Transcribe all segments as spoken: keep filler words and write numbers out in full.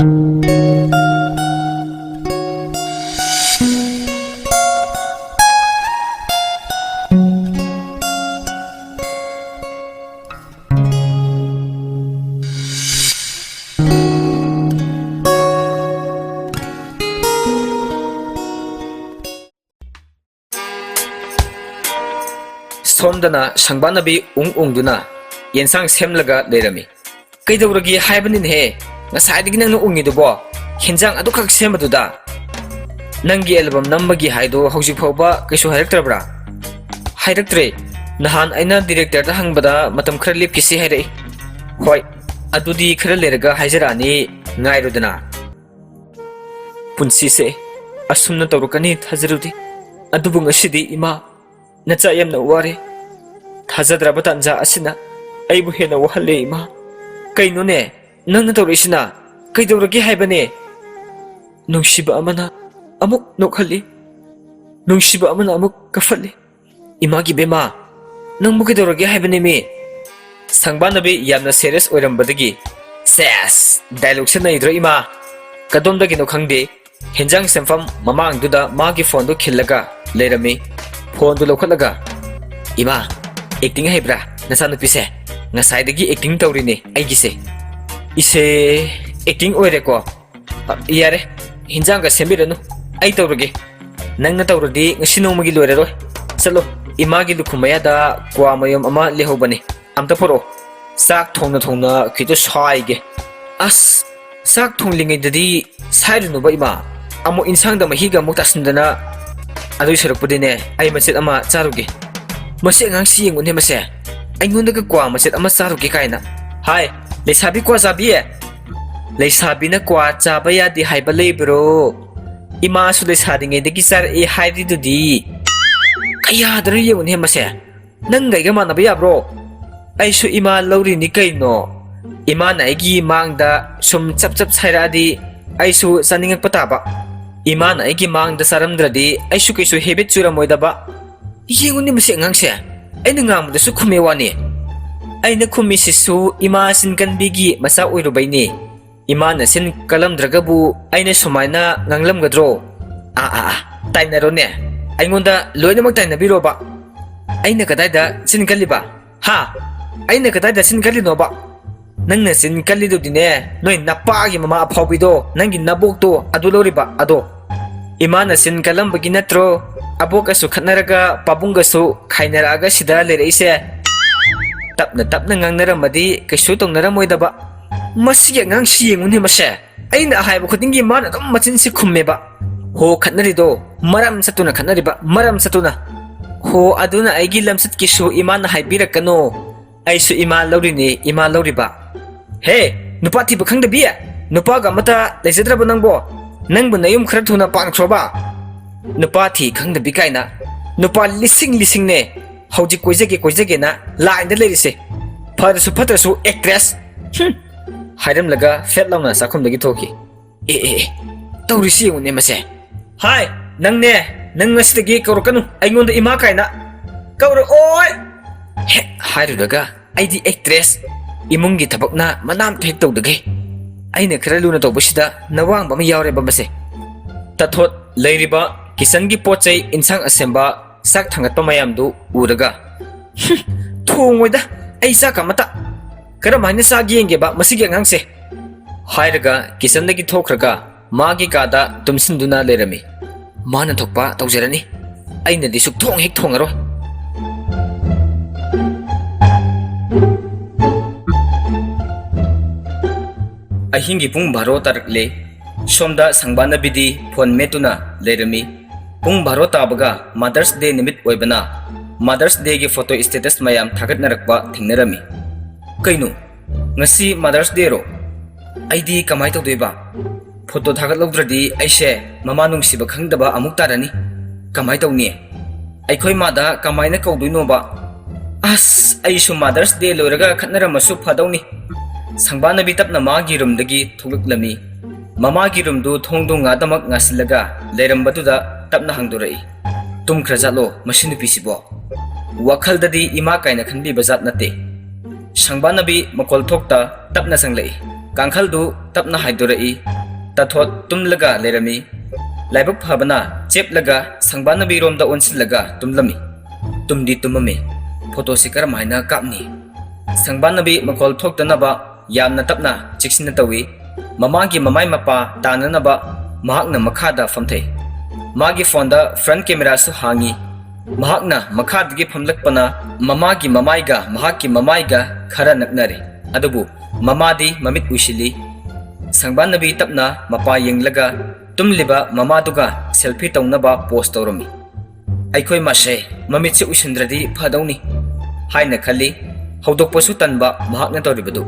ꯁꯣꯝꯗꯅ ꯁꯪꯕꯥꯅꯕꯤ ꯎꯪ ꯎꯪꯗꯨꯅ ꯌꯦꯟꯁꯥꯡ ꯁꯦꯝꯂꯒ ꯂꯩꯔꯝꯃꯤ꯫ "ꯀꯩꯗꯧꯔꯒꯦ ꯍꯥꯏꯕꯅꯤꯅꯦꯍꯦ? ꯉꯁꯥꯏꯗꯒꯤ ꯅꯪꯅ ꯎꯪꯉꯤꯗꯨꯕꯣ? ꯍꯦꯟꯖꯥꯡ ꯑꯗꯨꯈꯛ ꯁꯦꯝꯕꯗꯨꯗ? ꯅꯪꯒꯤ ꯑꯦꯜꯕꯝ ꯅꯝꯕꯒꯤ ꯍꯥꯏꯗꯣ ꯍꯧꯖꯤꯛ ꯐꯥꯎꯕ ꯀꯩꯁꯨ ꯍꯥꯏꯔꯛꯇ꯭ꯔꯕ꯭ꯔꯥ?" "ꯍꯥꯏꯔꯛꯇ꯭ꯔꯦ꯫ ꯅꯍꯥꯟ ꯑꯩꯅ ꯗꯤꯔꯦꯛꯇꯔꯗ ꯍꯪꯕꯗ ꯃꯇꯝ ꯈꯔ ꯂꯦꯞꯈꯤꯁꯤ ꯍꯥꯏꯔꯛꯏ꯫" "ꯍꯣꯏ, ꯑꯗꯨꯗꯤ ꯈꯔ ꯂꯩꯔꯒ ꯍꯥꯏꯖꯔꯛꯑꯅꯤ, ꯉꯥꯏꯔꯨꯗꯅ꯫" ꯄꯨꯟꯁꯤꯁꯦ ꯑꯁꯨꯝꯅ ꯇꯧꯔꯛꯀꯅꯤ ꯊꯥꯖꯔꯨꯗꯦ꯫ ꯑꯗꯨꯕꯨ ꯉꯁꯤꯗꯤ ꯏꯃꯥ, ꯅꯆꯥ ꯌꯥꯝꯅ ꯋꯥꯔꯦ꯫ ꯊꯥꯖꯗ꯭ꯔꯕ ꯇꯥꯟꯖꯥ ꯑꯁꯤꯅ ꯑꯩꯕꯨ ꯍꯦꯟꯅ ꯋꯥꯍꯜꯂꯦ ꯏꯃꯥ꯫ ꯀꯩꯅꯣꯅꯦ ꯅꯪꯅ ꯇꯧꯔꯛꯏꯁꯤꯅ? ꯀꯩꯗꯧꯔꯒꯦ ꯍꯥꯏꯕꯅꯦ? ꯅꯨꯡꯁꯤꯕ ꯑꯃꯅ ꯑꯃꯨꯛ ꯅꯣꯛꯍꯜꯂꯤ, ꯅꯨꯡꯁꯤꯕ ꯑꯃꯅ ꯑꯃꯨꯛ ꯀꯞꯍꯜꯂꯤ꯫ ꯏꯃꯥꯒꯤ ꯕꯦꯃꯥ, ꯅꯪꯕꯨ ꯀꯩꯗꯧꯔꯒꯦ ꯍꯥꯏꯕꯅꯦꯃꯤ? ꯁꯪꯕꯥꯅꯕꯤ ꯌꯥꯝꯅ ꯁꯦꯔꯤꯌꯁ ꯑꯣꯏꯔꯝꯕꯗꯒꯤ, ꯁꯦꯁ, ꯗꯥꯏꯂꯣꯛꯁꯦ ꯅꯩꯗ꯭ꯔꯣ ꯏꯃꯥ? ꯀꯗꯣꯝꯗꯒꯤꯅꯣ ꯈꯪꯗꯦ, ꯍꯦꯟꯖꯥꯡ ꯁꯦꯝꯐꯝ ꯃꯃꯥꯡꯗꯨꯗ ꯃꯥꯒꯤ ꯐꯣꯟꯗꯨ ꯈꯤꯜꯂꯒ ꯂꯩꯔꯝꯃꯤ꯫ ꯐꯣꯟꯗꯨ ꯂꯧꯈꯠꯂꯒ, "ꯏꯃꯥ, ꯑꯦꯛꯇꯤꯡ ꯍꯩꯕ꯭ꯔꯥ ꯅꯆꯥꯅꯨꯄꯤꯁꯦ? ꯉꯁꯥꯏꯗꯒꯤ ꯑꯦꯛꯇꯤꯡ ꯇꯧꯔꯤꯅꯦ ꯑꯩꯒꯤꯁꯦ꯫" "ꯏꯁꯦ, ꯑꯦꯛꯇꯤꯡ ꯑꯣꯏꯔꯦꯀꯣ? ꯑ, ꯌꯥꯔꯦ, ꯍꯤꯟꯖꯥꯡꯒ ꯁꯦꯝꯕꯤꯔꯅꯨ, ꯑꯩ ꯇꯧꯔꯒꯦ꯫ ꯅꯪꯅ ꯇꯧꯔꯗꯤ ꯉꯁꯤ ꯅꯣꯡꯃꯒꯤ ꯂꯣꯏꯔꯔꯣꯏ꯫ ꯆꯠꯂꯣ, ꯏꯃꯥꯒꯤ ꯂꯨꯈꯨꯝ ꯃꯌꯥꯗ ꯀ꯭ꯋꯥ ꯃꯌꯨꯝ ꯑꯃ ꯂꯩꯍꯧꯕꯅꯦ, ꯑꯝꯇ ꯄꯨꯔꯛꯑꯣ꯫ ꯆꯥꯛ ꯊꯣꯡꯅ ꯊꯣꯡꯅ ꯈꯤꯇ ꯁꯥꯏꯒꯦ꯫" "ꯑꯁ, ꯆꯥꯛ ꯊꯣꯡꯂꯤꯉꯩꯗꯗꯤ ꯁꯥꯏꯔꯨꯅꯨꯕ ꯏꯃꯥ, ꯑꯃꯨꯛ ꯏꯟꯁꯥꯡꯗ ꯃꯍꯤꯒ ꯑꯃꯨꯛ ꯇꯥꯁꯤꯟꯗꯅ꯫" "ꯑꯗꯨꯏ ꯁꯔꯨꯛꯄꯨꯗꯤꯅꯦ, ꯑꯩ ꯃꯆꯦꯠ ꯑꯃ ꯆꯥꯔꯨꯒꯦ꯫" "ꯃꯁꯤ ꯑꯉꯥꯡꯁꯤ ꯌꯦꯡꯉꯨꯅꯦ ꯃꯁꯦ, ꯑꯩꯉꯣꯟꯗꯒ ꯀ꯭ꯋꯥ ꯃꯆꯦꯠ ꯑꯃ ꯆꯥꯔꯨꯒꯦ ꯀꯥꯏꯅ꯫ ꯍꯥꯏ, ꯂꯩꯁꯥꯕꯤ ꯀ꯭ꯋꯥ ꯆꯥꯕꯤ, ꯂꯩꯁꯥꯕꯤꯅ ꯀ꯭ꯋꯥ ꯆꯥꯕ ꯌꯥꯗꯦ ꯍꯥꯏꯕ ꯂꯩꯕ꯭ꯔꯣ? ꯏꯃꯥꯁꯨ ꯂꯩꯁꯥꯔꯤꯉꯩꯗꯒꯤ ꯆꯥꯔꯛꯑꯦ ꯍꯥꯏꯔꯤꯗꯨꯗꯤ꯫ ꯀꯌꯥꯗꯅꯣ ꯌꯦꯡꯉꯨꯅꯦ ꯃꯁꯦ, ꯅꯪꯒ ꯑꯩꯒ ꯃꯥꯟꯅꯕ ꯌꯥꯕ꯭ꯔꯣ? ꯑꯩꯁꯨ ꯏꯃꯥ ꯂꯧꯔꯤꯅꯤ ꯀꯩꯅꯣ꯫ ꯏꯃꯥꯅ ꯑꯩꯒꯤ ꯃꯥꯡꯗ ꯁꯨꯝ ꯆꯞ ꯆꯞ ꯁꯥꯏꯔꯛꯑꯗꯤ ꯑꯩꯁꯨ ꯆꯥꯅꯤꯡꯉꯛꯄ ꯇꯥꯕ꯫ ꯏꯃꯥꯅ ꯑꯩꯒꯤ ꯃꯥꯡꯗ ꯆꯥꯔꯝꯗ꯭ꯔꯗꯤ ꯑꯩꯁꯨ ꯀꯩꯁꯨ ꯍꯦꯕꯤꯠ ꯆꯨꯔꯝꯃꯣꯏꯗꯕ꯫" "ꯌꯦꯡꯉꯨꯅꯦ ꯃꯁꯤ ꯑꯉꯥꯡꯁꯦ, ꯑꯩꯅ ꯉꯥꯡꯕꯗꯁꯨ ꯈꯨꯝꯃꯦ ꯋꯥꯅꯤ꯫ ꯑꯩꯅ ꯈꯨꯝꯃꯤꯁꯤꯁꯨ ꯏꯃꯥ ꯆꯤꯟ ꯀꯟꯕꯤꯒꯤ ꯃꯆꯥ ꯑꯣꯏꯔꯨꯕꯩꯅꯦ꯫ ꯏꯃꯥꯅ ꯁꯤꯟ ꯀꯜꯂꯝꯗ꯭ꯔꯒꯕꯨ ꯑꯩꯅ ꯁꯨꯃꯥꯏꯅ ꯉꯥꯡꯂꯝꯒꯗ꯭ꯔꯣ? ꯑꯥ, ꯑꯥ, ꯑꯥ, ꯇꯥꯏꯅꯔꯣꯅꯦ꯫ ꯑꯩꯉꯣꯟꯗ ꯂꯣꯏꯅꯃꯛ ꯇꯥꯏꯅꯕꯤꯔꯣꯕ꯫ ꯑꯩꯅ ꯀꯗꯥꯏꯗ ꯁꯤꯟ ꯀꯜꯂꯤꯕ? ꯍꯥ? ꯑꯩꯅ ꯀꯗꯥꯏꯗ ꯁꯤꯟ ꯀꯜꯂꯤꯅꯣꯕ? ꯅꯪꯅ ꯁꯤꯟ ꯀꯜꯂꯤꯗꯨꯗꯤꯅꯦ, ꯅꯣꯏ ꯅꯄꯥꯒꯤ ꯃꯃꯥ ꯑꯐꯥꯎꯕꯤꯗꯣ, ꯅꯪꯒꯤ ꯅꯕꯣꯛꯇꯣ, ꯑꯗꯨ ꯂꯧꯔꯤꯕ ꯑꯗꯣ꯫ ꯏꯃꯥꯅ ꯁꯤꯟ ꯀꯜꯂꯝꯕꯒꯤ ꯅꯠꯇ꯭ꯔꯣ ꯑꯕꯣꯛꯀꯁꯨ ꯈꯠꯅꯔꯒ ꯄꯥꯕꯨꯡꯒꯁꯨ ꯈꯥꯏꯅꯔꯛꯑꯒ ꯁꯤꯗ ꯂꯩꯔꯛꯏꯁꯦ? ꯇꯞꯅ ꯇꯞꯅ ꯉꯥꯡꯅꯔꯝꯃꯗꯤ ꯀꯩꯁꯨ ꯇꯧꯅꯔꯝꯃꯣꯏꯗꯕ꯫ ꯃꯁꯤꯒꯤ ꯑꯉꯥꯡꯁꯤ ꯌꯦꯡꯉꯨꯅꯦ ꯃꯁꯦ꯫ ꯑꯩꯅ ꯍꯥꯏꯕ ꯈꯨꯗꯤꯡꯒꯤ ꯃꯥꯅ ꯑꯗꯨꯝ ꯃꯆꯤꯟꯁꯤ ꯈꯨꯝꯃꯦꯕ꯫ ꯍꯣ, ꯈꯠꯅꯔꯤꯗꯣ ꯃꯔꯝ ꯆꯠꯇꯨꯅ ꯈꯠꯅꯔꯤꯕ, ꯃꯔꯝ ꯆꯠꯇꯨꯅ꯫ ꯍꯣ, ꯑꯗꯨꯅ ꯑꯩꯒꯤ ꯂꯝꯆꯠꯀꯤꯁꯨ ꯏꯃꯥꯅ ꯍꯥꯏꯕꯤꯔꯛꯀꯅꯣ꯫ ꯑꯩꯁꯨ ꯏꯃꯥ ꯂꯧꯔꯤꯅꯦ, ꯏꯃꯥ ꯂꯧꯔꯤꯕ꯫ ꯍꯦ, ꯅꯨꯄꯥ ꯊꯤꯕ ꯈꯪꯗꯕꯤ! ꯅꯨꯄꯥꯒ ꯑꯃꯠꯇ ꯂꯩꯖꯗ꯭ꯔꯕ ꯅꯪꯕꯣ? ꯅꯪꯕꯨ ꯅꯌꯨꯝ ꯈꯔ ꯊꯨꯅ ꯄꯥꯟꯈ꯭ꯔꯣꯕ꯫ ꯅꯨꯄꯥ ꯊꯤ ꯈꯪꯗꯕꯤ ꯀꯥꯏꯅ꯫ ꯅꯨꯄꯥ ꯂꯤꯁꯤꯡ ꯂꯤꯁꯤꯡꯅꯦ ꯍꯧꯖꯤꯛ ꯀꯣꯏꯖꯒꯦ ꯀꯣꯏꯖꯒꯦꯅ ꯂꯥꯏꯟꯗ ꯂꯩꯔꯤꯁꯦ꯫ ꯐꯔꯁꯨ ꯐꯠꯇ꯭ꯔꯁꯨ ꯑꯦꯛꯇ꯭ꯔꯦꯁ꯫ ꯍꯨꯝ! ꯍꯥꯏꯔꯝꯂꯒ ꯐꯦꯠ ꯂꯥꯎꯅ ꯆꯥꯛꯈꯨꯝꯗꯒꯤ ꯊꯣꯛꯈꯤ꯫ ꯑꯦ, ꯑꯦ, ꯑꯦ, ꯇꯧꯔꯤꯁꯤ ꯌꯦꯡꯉꯨꯅꯦ ꯃꯁꯦ꯫ ꯍꯥꯏ, ꯅꯪꯅꯦ, ꯅꯪ ꯉꯁꯤꯗꯒꯤ ꯀꯧꯔꯛꯀꯅꯨ ꯑꯩꯉꯣꯟꯗ ꯏꯃꯥ ꯀꯥꯏꯅ꯫ ꯀꯧꯔꯛꯑꯣꯏ! ꯍꯦꯛ ꯍꯥꯏꯔꯨꯔꯒ ꯑꯩꯗꯤ ꯑꯦꯛꯇ꯭ꯔꯦꯁ, ꯏꯃꯨꯡꯒꯤ ꯊꯕꯛꯅ ꯃꯅꯥꯝꯇ ꯍꯦꯛ ꯇꯧꯗꯒꯦ꯫ ꯑꯩꯅ ꯈꯔ ꯂꯨꯅ ꯇꯧꯕꯁꯤꯗ ꯅꯋꯥꯡꯕ ꯑꯃ ꯌꯥꯎꯔꯦꯕ ꯃꯁꯦ꯫ ꯇꯊꯣꯠ ꯂꯩꯔꯤꯕ ꯀꯤꯆꯟꯒꯤ ꯄꯣꯠ ꯆꯩ, ꯏꯟꯁꯥꯡ ꯑꯁꯦꯝꯕ, ꯆꯥꯛ ꯊꯥꯡꯒꯠꯄ ꯃꯌꯥꯝꯗꯨ ꯎꯔꯒ, "ꯍꯨꯝ, ꯊꯣꯡꯉꯣꯏꯗ ꯑꯩ ꯆꯥꯛ ꯑꯃꯇ꯫ ꯀꯔꯝ ꯍꯥꯏꯅ ꯆꯥꯒꯦ ꯌꯦꯡꯒꯦꯕ ꯃꯁꯤꯒꯤ ꯑꯉꯥꯡꯁꯦ?" ꯍꯥꯏꯔꯒ ꯀꯤꯆꯟꯗꯒꯤ ꯊꯣꯛꯈ꯭ꯔꯒ ꯃꯥꯒꯤ ꯀꯥꯗ ꯇꯨꯝꯁꯤꯟꯗꯨꯅ ꯂꯩꯔꯝꯃꯤ꯫ ꯃꯥꯅ ꯊꯣꯛꯄ ꯇꯧꯖꯔꯅꯤ꯫ ꯑꯩꯅꯗꯤ ꯁꯨꯛꯊꯣꯡ ꯍꯦꯛ ꯊꯣꯡꯉꯔꯣꯏ꯫ ꯑꯍꯤꯡꯒꯤ ꯄꯨꯡ ꯕꯥꯔꯣ ꯇꯥꯔꯛꯂꯦ꯫ ꯁꯣꯝꯗ ꯁꯪꯕꯥꯅꯕꯤꯗꯤ ꯐꯣꯟ ꯃꯦꯠꯇꯨꯅ ꯂꯩꯔꯝꯃꯤ꯫ ꯄꯨꯡ ꯕꯥꯔꯣ ꯇꯥꯕꯒ Mother's Day ꯅꯨꯃꯤꯠ ꯑꯣꯏꯕꯅ Mother's Dayꯒꯤ ꯐꯣꯇꯣ status ꯃꯌꯥꯝ ꯊꯥꯒꯠꯅꯔꯛꯄ ꯊꯦꯡꯅꯔꯝꯃꯤ꯫ ꯀꯩꯅꯣ? ꯉꯁꯤ Mother's Dayꯔꯣ? ꯑꯩꯗꯤ ꯀꯃꯥꯏ ꯇꯧꯗꯣꯏꯕ? ꯐꯣꯇꯣ ꯊꯥꯒꯠꯍꯧꯗ꯭ꯔꯗꯤ ꯑꯩꯁꯦ ꯃꯃꯥ ꯅꯨꯡꯁꯤꯕ ꯈꯪꯗꯕ ꯑꯃꯨꯛ ꯇꯥꯔꯅꯤ꯫ ꯀꯃꯥꯏ ꯇꯧꯅꯤ? ꯑꯩꯈꯣꯏ ꯃꯥꯗ ꯀꯃꯥꯏꯅ ꯀꯧꯗꯣꯏꯅꯣꯕ? ꯑꯁ, ꯑꯩꯁꯨ Mother's Day ꯂꯣꯏꯔꯒ ꯈꯠꯅꯔꯝꯃꯁꯨ ꯐꯗꯧꯅꯤ꯫ ꯁꯪꯕꯥꯅꯕꯤ ꯇꯞꯅ ꯃꯥꯒꯤ ꯔꯨꯝꯗꯒꯤ ꯊꯣꯛꯂꯛꯂꯝꯃꯤ꯫ ꯃꯃꯥꯒꯤ ꯔꯨꯝꯗꯨ ꯊꯣꯡꯗꯨ ꯉꯥꯗꯃꯛ ꯉꯥꯁꯤꯜꯂꯒ ꯂꯩꯔꯝꯕꯗꯨꯗ ꯇꯞꯅ ꯍꯥꯡꯗꯣꯔꯛꯏ꯫ ꯇꯨꯝꯈ꯭ꯔꯖꯥꯠꯂꯣ ꯃꯁꯤ ꯅꯨꯄꯤꯁꯤꯕꯣ? ꯋꯥꯈꯜꯗꯗꯤ ꯏꯃꯥ ꯀꯥꯏꯅ ꯈꯟꯕꯤꯕ ꯖꯥꯠ ꯅꯠꯇꯦ꯫ ꯁꯪꯕꯥꯅꯕꯤ ꯃꯈꯣꯜ ꯊꯣꯛꯇ ꯇꯞꯅ ꯆꯪꯂꯛꯏ꯫ ꯀꯥꯡꯈꯜꯗꯨ ꯇꯞꯅ ꯍꯥꯏꯗꯣꯔꯛꯏ꯫ ꯇꯥꯊꯣꯠ ꯇꯨꯝꯂꯒ ꯂꯩꯔꯝꯃꯤ꯫ ꯂꯥꯏꯕꯛ ꯐꯕꯅ ꯆꯦꯞꯂꯒ ꯁꯪꯕꯥꯟꯅꯕꯤꯔꯣꯝꯗ ꯑꯣꯟꯁꯤꯜꯂꯒ ꯇꯨꯝꯂꯝꯃꯤ꯫ ꯇꯨꯝꯗꯤ ꯇꯨꯝꯃꯝꯃꯤ꯫ ꯐꯣꯇꯣꯁꯤ ꯀꯔꯝꯍꯥꯏꯅ ꯀꯥꯞꯅꯤ? ꯁꯪꯕꯥꯟꯅꯕꯤ ꯃꯈꯣꯜ ꯊꯣꯛꯇꯅꯕ ꯌꯥꯝꯅ ꯇꯞꯅ ꯆꯦꯛꯁꯤꯟꯅ ꯇꯧꯏ꯫ ꯃꯃꯥꯒꯤ ꯃꯃꯥꯏ ꯃꯄꯥ ꯇꯥꯅꯅꯕ ꯃꯍꯥꯛꯅ ꯃꯈꯥꯗ ꯐꯝꯊꯩ꯫ ꯃꯥꯒꯤ ꯐꯣꯟꯗ ꯐ꯭ꯔꯟꯠ ꯀꯦꯃꯦꯔꯥꯁꯨ ꯍꯥꯡꯉꯤ꯫ ꯃꯍꯥꯛꯅ ꯃꯈꯥꯗꯒꯤ ꯐꯝꯂꯛꯄꯅ ꯃꯃꯥꯒꯤ ꯃꯃꯥꯏꯒ ꯃꯍꯥꯛꯀꯤ ꯃꯃꯥꯏꯒ ꯈꯔ ꯅꯛꯅꯔꯦ꯫ ꯑꯗꯨꯕꯨ ꯃꯃꯥꯗꯤ ꯃꯃꯤꯠ ꯎꯏꯁꯤꯜꯂꯤ꯫ ꯁꯪꯕꯥꯟꯅꯕꯤ ꯇꯞꯅ ꯃꯄꯥ ꯌꯦꯡꯂꯒ ꯇꯨꯝꯂꯤꯕ ꯃꯃꯥꯗꯨꯒ ꯁꯦꯜꯐꯤ ꯇꯧꯅꯕ ꯄꯣꯁ ꯇꯧꯔꯝꯃꯤ꯫ "ꯑꯩꯈꯣꯏ ꯃꯥꯁꯦ ꯃꯃꯤꯠꯁꯦ ꯎꯏꯁꯤꯟꯗ꯭ꯔꯗꯤ ꯐꯗꯧꯅꯤ" ꯍꯥꯏꯅ ꯈꯜꯂꯤ꯫ ꯍꯧꯗꯣꯛꯄꯁꯨ ꯇꯟꯕ ꯃꯍꯥꯛꯅ ꯇꯧꯔꯤꯕꯗꯨ꯫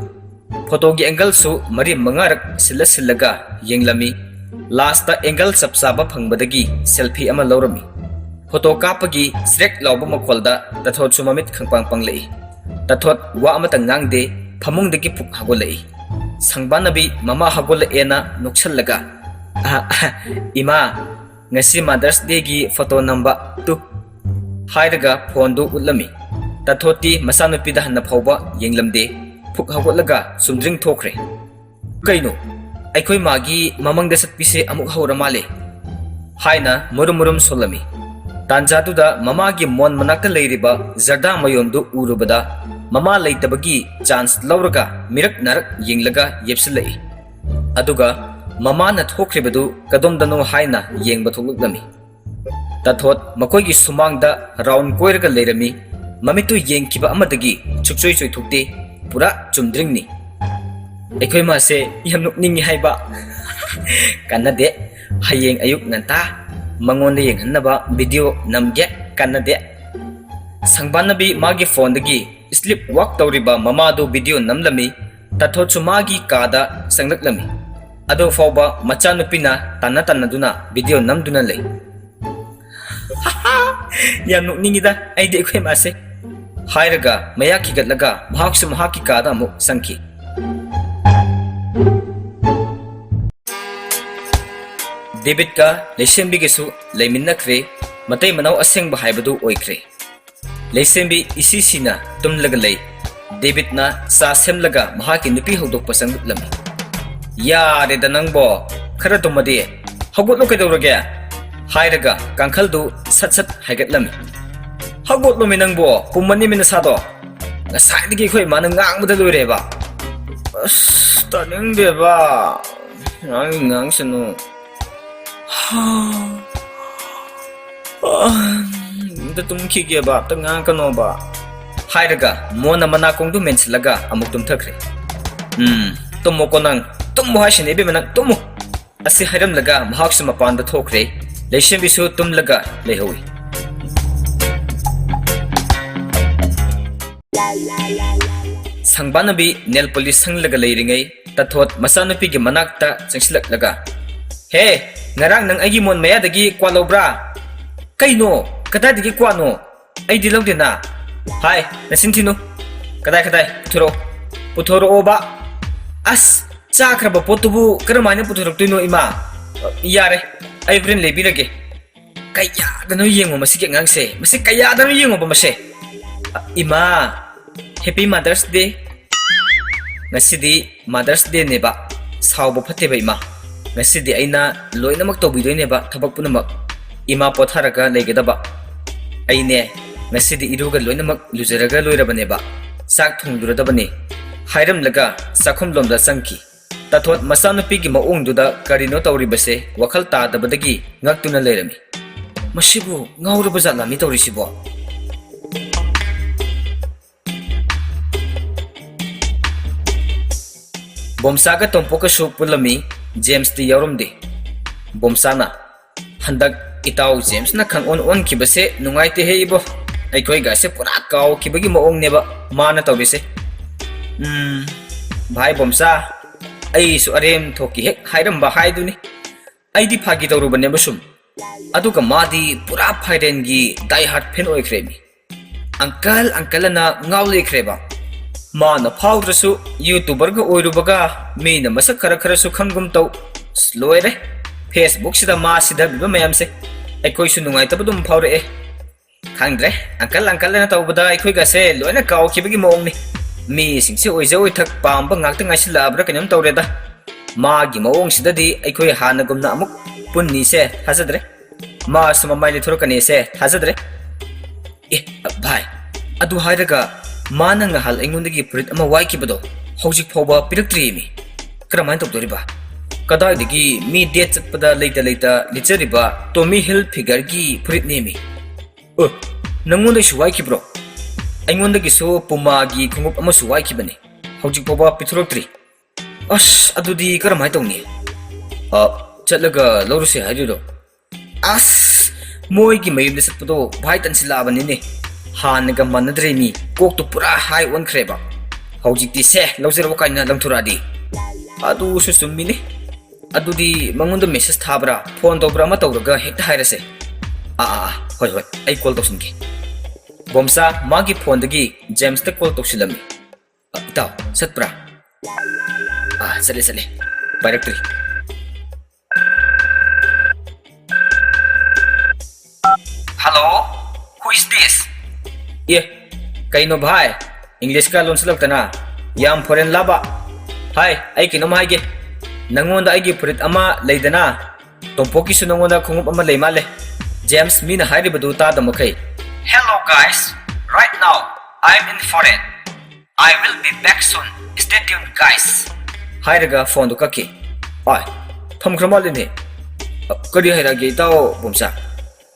ꯐꯣꯇꯣꯒꯤ ꯑꯦꯡꯒꯜꯁꯨ ꯃꯔꯤ ꯃꯉꯥꯔꯛ ꯁꯤꯜꯂ ꯁꯤꯜꯂꯒ ꯌꯦꯡꯂꯝꯃꯤ꯫ ꯂꯥꯁꯇ ꯑꯦꯡꯒꯜ ꯆꯞ ꯆꯥꯕ ꯐꯪꯕꯗꯒꯤ ꯁꯦꯜꯐꯤ ꯑꯃ ꯂꯧꯔꯝꯃꯤ꯫ ꯐꯣꯇꯣ ꯀꯥꯞꯄꯒꯤ ꯆ꯭ꯔꯦꯛ ꯂꯥꯎꯕ ꯃꯈꯣꯜꯗ ꯇꯥꯊꯣꯠꯁꯨ ꯃꯃꯤꯠ ꯈꯪꯄꯥꯡ ꯄꯥꯡꯂꯛꯏ꯫ ꯇꯥꯊꯣꯠ ꯋꯥ ꯑꯃꯇ ꯉꯥꯡꯗꯦ, ꯐꯃꯨꯡꯗꯒꯤ ꯐꯨꯛ ꯍꯧꯒꯠꯂꯛꯏ꯫ ꯁꯪꯕꯥꯟꯅꯕꯤ ꯃꯃꯥ ꯍꯧꯒꯠꯂꯛꯑꯦꯅ ꯅꯣꯛꯁꯜꯂꯒ, "ꯑꯍ, ꯑꯍ, ꯏꯃꯥ, ꯉꯁꯤ ꯃꯥꯗꯔꯁ ꯗꯦꯒꯤ ꯐꯣꯇꯣ ꯅꯝꯕ ꯇꯨ" ꯍꯥꯏꯔꯒ ꯐꯣꯟꯗꯨ ꯎꯠꯂꯝꯃꯤ꯫ ꯇꯥꯊꯣꯠꯇꯤ ꯃꯆꯥꯅꯨꯄꯤꯗ ꯍꯟꯅ ꯐꯥꯎꯕ ꯌꯦꯡꯂꯝꯗꯦ꯫ ꯐꯨꯛ ꯍꯧꯒꯠꯂꯒ ꯆꯨꯝꯗ꯭ꯔꯤꯡ ꯊꯣꯛꯈ꯭ꯔꯦ꯫ "ꯀꯩꯅꯣ? ꯑꯩꯈꯣꯏ ꯃꯥꯒꯤ ꯃꯃꯪꯗ ꯆꯠꯄꯤꯁꯦ ꯑꯃꯨꯛ ꯍꯧꯔ ꯃꯥꯜꯂꯦ" ꯍꯥꯏꯅ ꯃꯨꯔꯨꯝ ꯃꯨꯔꯨꯝ ꯁꯣꯜꯂꯝꯃꯤ꯫ ꯇꯥꯟꯖꯥꯗꯨꯗ ꯃꯃꯥꯒꯤ ꯃꯣꯟ ꯃꯅꯥꯛꯇ ꯂꯩꯔꯤꯕ ꯖꯔꯗꯥ ꯃꯌꯣꯟꯗꯨ ꯎꯔꯨꯕꯗ ꯃꯃꯥ ꯂꯩꯇꯕꯒꯤ ꯆꯥꯟꯁ ꯂꯧꯔꯒ ꯃꯤꯔꯛ ꯅꯥꯔꯛ ꯌꯦꯡꯂꯒ ꯌꯦꯞꯁꯤꯜꯂꯛꯏ꯫ ꯑꯗꯨꯒ ꯃꯃꯥꯅ ꯊꯣꯛꯈ꯭ꯔꯤꯕꯗꯨ ꯀꯗꯣꯝꯗꯅꯣ ꯍꯥꯏꯅ ꯌꯦꯡꯕ ꯊꯣꯛꯂꯛꯂꯝꯃꯤ꯫ ꯇꯥꯊꯣꯠ ꯃꯈꯣꯏꯒꯤ ꯁꯨꯃꯥꯡꯗ ꯔꯥꯎꯟ ꯀꯣꯏꯔꯒ ꯂꯩꯔꯝꯃꯤ꯫ ꯃꯃꯤꯠꯇꯨ ꯌꯦꯡꯈꯤꯕ ꯑꯃꯗꯒꯤ ꯁꯨꯛꯆꯣꯏ ꯆꯣꯏꯊꯣꯛꯇꯦ꯫ ꯄꯨꯔꯥ ꯆꯨꯝꯗ꯭ꯔꯤꯡꯅꯤ꯫ "ꯑꯩꯈꯣꯏ ꯃꯥꯁꯦ ꯌꯥꯝ ꯅꯣꯛꯅꯤꯡꯉꯤ ꯍꯥꯏꯕ꯫ ꯀꯥꯟꯅꯗꯦ꯫ ꯍꯌꯦꯡ ꯑꯌꯨꯛ ꯉꯟꯇꯥ ꯃꯉꯣꯟꯗ ꯌꯦꯡꯍꯟꯅꯕ ꯚꯤꯗꯤꯑꯣ ꯅꯝꯒꯦ꯫ ꯀꯥꯟꯅꯗꯦ"꯫ ꯁꯪꯕꯥꯟꯅꯕꯤ ꯃꯥꯒꯤ ꯐꯣꯟꯗꯒꯤ ꯁ꯭ꯂꯤꯞ ꯋꯥꯛ ꯇꯧꯔꯤꯕ ꯃꯃꯥꯗꯨ ꯚꯤꯗꯤꯑꯣ ꯅꯝꯂꯝꯃꯤ꯫ ꯇꯥꯊꯣꯠꯁꯨ ꯃꯥꯒꯤ ꯀꯥꯗ ꯆꯪꯂꯛꯂꯝꯃꯤ꯫ ꯑꯗꯨ ꯐꯥꯎꯕ ꯃꯆꯥꯅꯨꯄꯤꯅ ꯇꯥꯟꯅ ꯇꯥꯟꯅꯗꯨꯅ ꯚꯤꯗꯤꯑꯣ ꯅꯝꯗꯨꯅ ꯂꯩ꯫ "ꯌꯥꯝ ꯅꯣꯛꯅꯤꯡꯉꯤꯗ ꯑꯩꯗꯤ ꯑꯩꯈꯣꯏ ꯃꯥꯁꯦ" ꯍꯥꯏꯔꯒ ꯃꯌꯥ ꯈꯤꯒꯠꯂꯒ ꯃꯍꯥꯛꯁꯨ ꯃꯍꯥꯛꯀꯤ ꯀꯥꯗ ꯑꯃꯨꯛ ꯆꯪꯈꯤ꯫ ꯗꯦꯕꯤꯠꯀ ꯂꯩꯁꯦꯝꯕꯤꯒꯁꯨ ꯂꯩꯃꯤꯟꯅꯈ꯭ꯔꯦ꯫ ꯃꯇꯩ ꯃꯅꯥꯎ ꯑꯁꯦꯡꯕ ꯍꯥꯏꯕꯗꯨ ꯑꯣꯏꯈ꯭ꯔꯦ꯫ ꯂꯩꯁꯦꯝꯕꯤ ꯏꯁꯤ ꯁꯤꯅ ꯇꯨꯝꯂꯒ ꯂꯩ꯫ ꯗꯦꯕꯤꯠꯅ ꯆꯥ ꯁꯦꯝꯂꯒ ꯃꯍꯥꯛꯀꯤ ꯅꯨꯄꯤ ꯍꯧꯗꯣꯛꯄ ꯆꯪꯂꯛꯂꯝꯃꯤ꯫ "ꯌꯥꯔꯦꯗ ꯅꯪꯕꯣ, ꯈꯔ ꯇꯨꯝꯃꯗꯤ꯫ ꯍꯧꯒꯠꯂꯣ, ꯀꯩꯗꯧꯔꯒꯦ?" ꯍꯥꯏꯔꯒ ꯀꯥꯡꯈꯜꯗꯨ ꯁꯠ ꯁꯠ ꯍꯥꯏꯒꯠꯂꯝꯃꯤ꯫ "ꯍꯧꯒꯠꯂꯣꯃꯤ ꯅꯪꯕꯣ, ꯄꯨꯝꯃꯅꯤꯃꯤ ꯅꯁꯥꯗꯣ꯫ ꯉꯁꯥꯏꯗꯒꯤ ꯑꯩꯈꯣꯏ ꯏꯃꯥꯅ ꯉꯥꯡꯕꯗ ꯂꯣꯏꯔꯦꯕ꯫ ꯑꯁ, ꯇꯥꯅꯤꯡꯗꯦꯕ꯫ ꯉꯥꯡ-, ꯉꯥꯡꯁꯅꯨ꯫ ꯑꯝꯇ ꯇꯨꯝꯈꯤꯒꯦꯕ, ꯑꯝꯇ ꯉꯥꯡꯉꯛꯀꯅꯣꯕ", ꯍꯥꯏꯔꯒ ꯃꯣꯟꯅ ꯃꯅꯥꯀꯣꯡꯗꯨ ꯃꯦꯟꯁꯤꯜꯂꯒ ꯑꯃꯨꯛ ꯇꯨꯝꯊꯈ꯭ꯔꯦ꯫ "ꯎꯝ, ꯇꯨꯝꯃꯣꯀꯣ ꯅꯪ, ꯇꯨꯝꯃꯣ ꯍꯥꯏꯁꯤꯅꯤ ꯏꯕꯦꯝꯃ, ꯅꯪ ꯇꯨꯝꯃꯨ", ꯑꯁꯤ ꯍꯥꯏꯔꯝꯂꯒ ꯃꯍꯥꯛꯁꯨ ꯃꯄꯥꯟꯗ ꯊꯣꯛꯈ꯭ꯔꯦ꯫ ꯂꯩꯁꯦꯝꯕꯤꯁꯨ ꯇꯨꯝꯂꯒ ꯂꯩꯍꯧꯏ꯫ ꯁꯪꯕꯥꯅꯕꯤ ꯅꯦꯜ ꯄꯣꯂꯤꯁ ꯁꯪꯂꯒ ꯂꯩꯔꯤꯉꯩ ꯇꯥꯊꯣꯠ ꯃꯆꯥꯅꯨꯄꯤꯒꯤ ꯃꯅꯥꯛꯇ ꯆꯪꯁꯤꯜꯂꯛꯂꯒ, "ꯍꯦ, ꯉꯔꯥꯡ ꯅꯪ ꯑꯩꯒꯤ ꯃꯣꯟ ꯃꯌꯥꯗꯒꯤ ꯀ꯭ꯋꯥ ꯂꯧꯕ꯭ꯔꯥ?" "ꯀꯩꯅꯣ? ꯀꯗꯥꯏꯗꯒꯤ ꯀ꯭ꯋꯥꯅꯣ? ꯑꯩꯗꯤ ꯂꯧꯗꯦꯅ"꯫ "ꯍꯥꯏ, ꯅꯆꯤꯟ ꯊꯤꯅꯨ꯫ ꯀꯗꯥꯏ, ꯀꯗꯥꯏ? ꯄꯨꯊꯣꯔꯛꯑꯣ꯫ ꯄꯨꯊꯣꯔꯛꯑꯣꯕ"꯫ "ꯑꯁ, ꯆꯥꯈ꯭ꯔꯕ ꯄꯣꯠꯇꯨꯕꯨ ꯀꯔꯝꯍꯥꯏꯅ ꯄꯨꯊꯣꯔꯛꯇꯣꯏꯅꯣ, ꯏꯃꯥ?" "ꯌꯥꯔꯦ, ꯑꯩ ꯍꯣꯔꯦꯟ ꯂꯩꯕꯤꯔꯒꯦ"꯫ "ꯀꯌꯥꯗꯅꯣ ꯌꯦꯡꯉꯣ ꯃꯁꯤꯒꯤ ꯑꯉꯥꯡꯁꯦ, ꯃꯁꯤ ꯀꯌꯥꯗꯅꯣ ꯌꯦꯡꯉꯣꯕ ꯃꯁꯦ꯫ ꯑ, ꯏꯃꯥ, Happy Mother's Day"꯫ "ꯉꯁꯤꯗꯤ Mother's Day ꯅꯦꯕ, ꯁꯥꯎꯕ ꯐꯠꯇꯦꯕ ꯏꯃꯥ꯫ ꯉꯁꯤꯗꯤ ꯑꯩꯅ ꯂꯣꯏꯅꯃꯛ ꯇꯧꯕꯤꯗꯣꯏꯅꯦꯕ, ꯊꯕꯛ ꯄꯨꯝꯅꯃꯛ꯫ ꯏꯃꯥ ꯄꯣꯊꯥꯔꯒ ꯂꯩꯒꯗꯕ꯫ ꯑꯩꯅꯦ, ꯉꯁꯤꯗꯤ ꯏꯔꯨꯒ ꯂꯣꯏꯅꯃꯛ ꯂꯨꯖꯔꯒ ꯂꯣꯏꯔꯕꯅꯦꯕ, ꯆꯥꯛ ꯊꯣꯡꯂꯨꯔꯗꯕꯅꯤ"꯫ ꯍꯥꯏꯔꯝꯂꯒ ꯆꯥꯛꯈꯨꯝꯂꯣꯝꯗ ꯆꯪꯈꯤ꯫ ꯇꯥꯊꯣꯠ ꯃꯆꯥꯅꯨꯄꯤꯒꯤ ꯃꯑꯣꯡꯗꯨꯗ ꯀꯔꯤꯅꯣ ꯇꯧꯔꯤꯕꯁꯦ ꯋꯥꯈꯜ ꯇꯥꯗꯕꯗꯒꯤ ꯉꯛꯇꯨꯅ ꯂꯩꯔꯝꯃꯤ꯫ "ꯃꯁꯤꯕꯨ ꯉꯥꯎꯔꯕ ꯖꯥꯠꯂꯥꯃꯤ ꯇꯧꯔꯤꯁꯤꯕꯣ?" ꯕꯣꯝꯁꯥꯒ ꯇꯣꯝꯄꯣꯛꯀꯁꯨ ꯄꯨꯜꯂꯝꯃꯤ, ꯖꯦꯝꯁꯇꯤ ꯌꯥꯎꯔꯝꯗꯦ꯫ ꯕꯣꯝꯁꯥꯅ, "ꯍꯟꯗꯛ ꯏꯇꯥꯎ ꯖꯦꯝꯁꯅ ꯈꯪꯑꯣꯟ ꯑꯣꯟꯈꯤꯕꯁꯦ ꯅꯨꯡꯉꯥꯏꯇꯦꯍꯦ ꯏꯕꯣ꯫ ꯑꯩꯈꯣꯏꯒꯁꯦ ꯄꯨꯔꯥ ꯀꯥꯎꯈꯤꯕꯒꯤ ꯃꯑꯣꯡꯅꯦꯕ ꯃꯥꯅ ꯇꯧꯔꯤꯁꯦ"꯫ ꯎꯝ, ꯚꯥꯏ ꯕꯣꯝꯁꯥ, ꯑꯩꯁꯨ ꯑꯔꯦꯝ ꯊꯣꯛꯀꯤ ꯍꯦꯛ ꯍꯥꯏꯔꯝꯕ ꯍꯥꯏꯗꯨꯅꯤ꯫ ꯑꯩꯗꯤ ꯐꯥꯒꯤ ꯇꯧꯔꯨꯕꯅꯦꯕ ꯁꯨꯝ꯫ ꯑꯗꯨꯒ ꯃꯥꯗꯤ ꯄꯨꯔꯥ ꯐꯥꯏꯔꯦꯟꯒꯤ die hard fan ꯑꯣꯏꯈ꯭ꯔꯦꯃꯤ꯫ "ꯑꯪꯀꯜ, ꯑꯪꯀꯜ" ꯑꯅ ꯉꯥꯎ ꯂꯩꯈ꯭ꯔꯦꯕ꯫ ꯃꯥꯅ ꯐꯥꯎꯗ꯭ꯔꯁꯨ YouTuberꯒ ꯑꯣꯏꯔꯨꯕꯒ ꯃꯤꯅ ꯃꯁꯛ ꯈꯔ ꯈꯔꯁꯨ ꯈꯪꯒꯨꯝ ꯇꯧ꯫ ꯑꯁ, ꯂꯣꯏꯔꯦ꯫ Facebookꯁꯤꯗ ꯃꯥ ꯁꯤꯊꯕꯤꯕ ꯃꯌꯥꯝꯁꯦ꯫ ꯑꯩꯈꯣꯏꯁꯨ ꯅꯨꯡꯉꯥꯏꯇꯕ ꯑꯗꯨꯝ ꯐꯥꯎꯔꯛꯑꯦ꯫ ꯈꯪꯗ꯭ꯔꯦ, ꯑꯪꯀꯜ, ꯑꯪꯀꯜ ꯑꯅ ꯇꯧꯕꯗ ꯑꯩꯈꯣꯏꯒꯁꯦ ꯂꯣꯏꯅ ꯀꯥꯎꯈꯤꯕꯒꯤ ꯃꯑꯣꯡꯅꯤ꯫ ꯃꯤꯁꯤꯡꯁꯦ ꯑꯣꯏꯖ ꯑꯣꯏꯊꯛ ꯄꯥꯝꯕ ꯉꯥꯛꯇ ꯉꯥꯏꯁꯤꯜꯂꯛꯑꯕ꯭ꯔꯥ ꯀꯩꯅꯣꯝ ꯇꯧꯔꯦꯗ꯫ ꯃꯥꯒꯤ ꯃꯑꯣꯡꯁꯤꯗꯗꯤ ꯑꯩꯈꯣꯏ ꯍꯥꯟꯅꯒꯨꯝꯅ ꯑꯃꯨꯛ ꯄꯨꯟꯅꯤꯁꯦ ꯊꯥꯖꯗ꯭ꯔꯦ꯫ ꯃꯥꯁꯨ ꯃꯃꯥꯏ ꯂꯩꯊꯣꯔꯛꯀꯅꯤꯁꯦ ꯊꯥꯖꯗ꯭ꯔꯦ꯫ ꯑꯦ, ꯚꯥꯏ, ꯑꯗꯨ ꯍꯥꯏꯔꯒ ꯃꯥꯅ ꯉꯍꯥꯜ ꯑꯩꯉꯣꯟꯗꯒꯤ ꯐꯨꯔꯤꯠ ꯑꯃ ꯋꯥꯏꯈꯤꯕꯗꯣ ꯍꯧꯖꯤꯛ ꯐꯥꯎꯕ ꯄꯤꯔꯛꯇ꯭ꯔꯤꯃꯤ꯫ ꯀꯔꯝꯍꯥꯏꯅ ꯇꯧꯗꯣꯔꯤꯕ? ꯀꯗꯥꯏꯗꯒꯤ ꯃꯤ date ꯆꯠꯄꯗ ꯂꯩꯇ ꯂꯩꯇ ꯂꯤꯠꯆꯔꯤꯕ Tommy Hilfiger ꯒꯤ ꯐꯨꯔꯤꯠꯅꯦꯃꯤ? ꯑꯣ, ꯅꯪꯉꯣꯟꯗꯒꯤꯁꯨ ꯋꯥꯏꯈꯤꯕ꯭ꯔꯣ? ꯑꯩꯉꯣꯟꯗꯒꯤꯁꯨ Puma ꯒꯤ ꯈꯣꯡꯎꯞ ꯑꯃꯁꯨ ꯋꯥꯏꯈꯤꯕꯅꯤ, ꯍꯧꯖꯤꯛ ꯐꯥꯎꯕ ꯄꯤꯊꯣꯔꯛꯇ꯭ꯔꯤ꯫ ꯑꯁ, ꯑꯗꯨꯗꯤ ꯀꯔꯝꯍꯥꯏꯅ ꯇꯧꯅꯤ? ꯑ, ꯆꯠꯂꯒ ꯂꯧꯔꯨꯁꯦ ꯍꯥꯏꯗꯣꯏꯔꯣ? ꯑꯁ, ꯃꯣꯏꯒꯤ ꯃꯌꯨꯝꯗ ꯆꯠꯄꯗꯣ ꯚꯥꯏ ꯇꯟꯁꯤꯜꯂꯛꯑꯕꯅꯤꯅꯦ꯫ ꯍꯥꯟꯅꯒ ꯃꯥꯟꯅꯗ꯭ꯔꯦ ꯃꯤ, ꯀꯣꯛꯇꯨ ꯄꯨꯔꯥ high ꯑꯣꯟꯈ꯭ꯔꯦꯕ꯫ ꯍꯧꯖꯤꯛꯇꯤ ꯁꯦ ꯂꯧꯖꯔꯛꯑꯣ ꯀꯥꯏꯅ ꯂꯪꯊꯣꯔꯛꯑꯗꯤ꯫ ꯑꯗꯨꯁꯨ ꯆꯨꯝꯃꯤꯅꯦ꯫ ꯑꯗꯨꯗꯤ ꯃꯉꯣꯟꯗ message ꯊꯥꯕ꯭ꯔꯥ, phone ꯇꯧꯕ꯭ꯔꯥ ꯑꯃ ꯇꯧꯔꯒ ꯍꯦꯛꯇ ꯍꯥꯏꯔꯁꯦ꯫ ꯑꯥ, ꯑꯥ, ꯑꯥ, ꯍꯣꯏ, ꯍꯣꯏ, ꯑꯩ call ꯇꯧꯁꯤꯟꯒꯦ꯫ ꯕꯣꯝꯆꯥ ꯃꯥꯒꯤ phoneꯗꯒꯤ Jamesꯇ call ꯇꯧꯁꯤꯜꯂꯝꯃꯤ꯫ "ꯑ, ꯏꯇꯥꯎ, ꯆꯠꯄ꯭ꯔꯥ?" "ꯑꯥ, ꯆꯠꯂꯦ, ꯆꯠꯂꯦ꯫ ꯄꯥꯏꯔꯛꯇ꯭ꯔꯤ꯫" "Hello, who is this?" ꯑꯦ, ꯀꯩꯅꯣ ꯚꯥꯏ, Englishꯀ ꯂꯣꯟꯁꯤꯜꯂꯛꯇꯅ? ꯌꯥꯝ foreign ꯂꯥꯕ? ꯍꯥꯏ, ꯑꯩ ꯀꯩꯅꯣꯝ ꯍꯥꯏꯒꯦ꯫ ꯅꯪꯉꯣꯟꯗ ꯑꯩꯒꯤ ꯐꯨꯔꯤꯠ ꯑꯃ ꯂꯩꯗꯅ, ꯇꯣꯝꯄꯣꯛꯀꯤꯁꯨ ꯅꯪꯉꯣꯟꯗ ꯈꯣꯡꯎꯞ ꯑꯃ ꯂꯩ ꯃꯥꯜꯂꯦ꯫ James, ꯃꯤꯅ ꯍꯥꯏꯔꯤꯕꯗꯨ ꯇꯥꯗ ꯃꯈꯩ꯫ "Hello guys, right now I'm in foreign. I will be back soon. Stay tuned, guys." ꯍꯥꯏꯔꯒ phoneꯗꯨ ꯀꯛꯈꯤ꯫ ꯑꯥꯏ, ꯊꯝꯈ꯭ꯔ ꯃꯥꯜꯂꯦꯅꯦ꯫ ꯑ, ꯀꯔꯤ ꯍꯥꯏꯔꯛꯑꯒꯦ, ꯏꯇꯥꯎ ꯕꯣꯝꯆꯥ?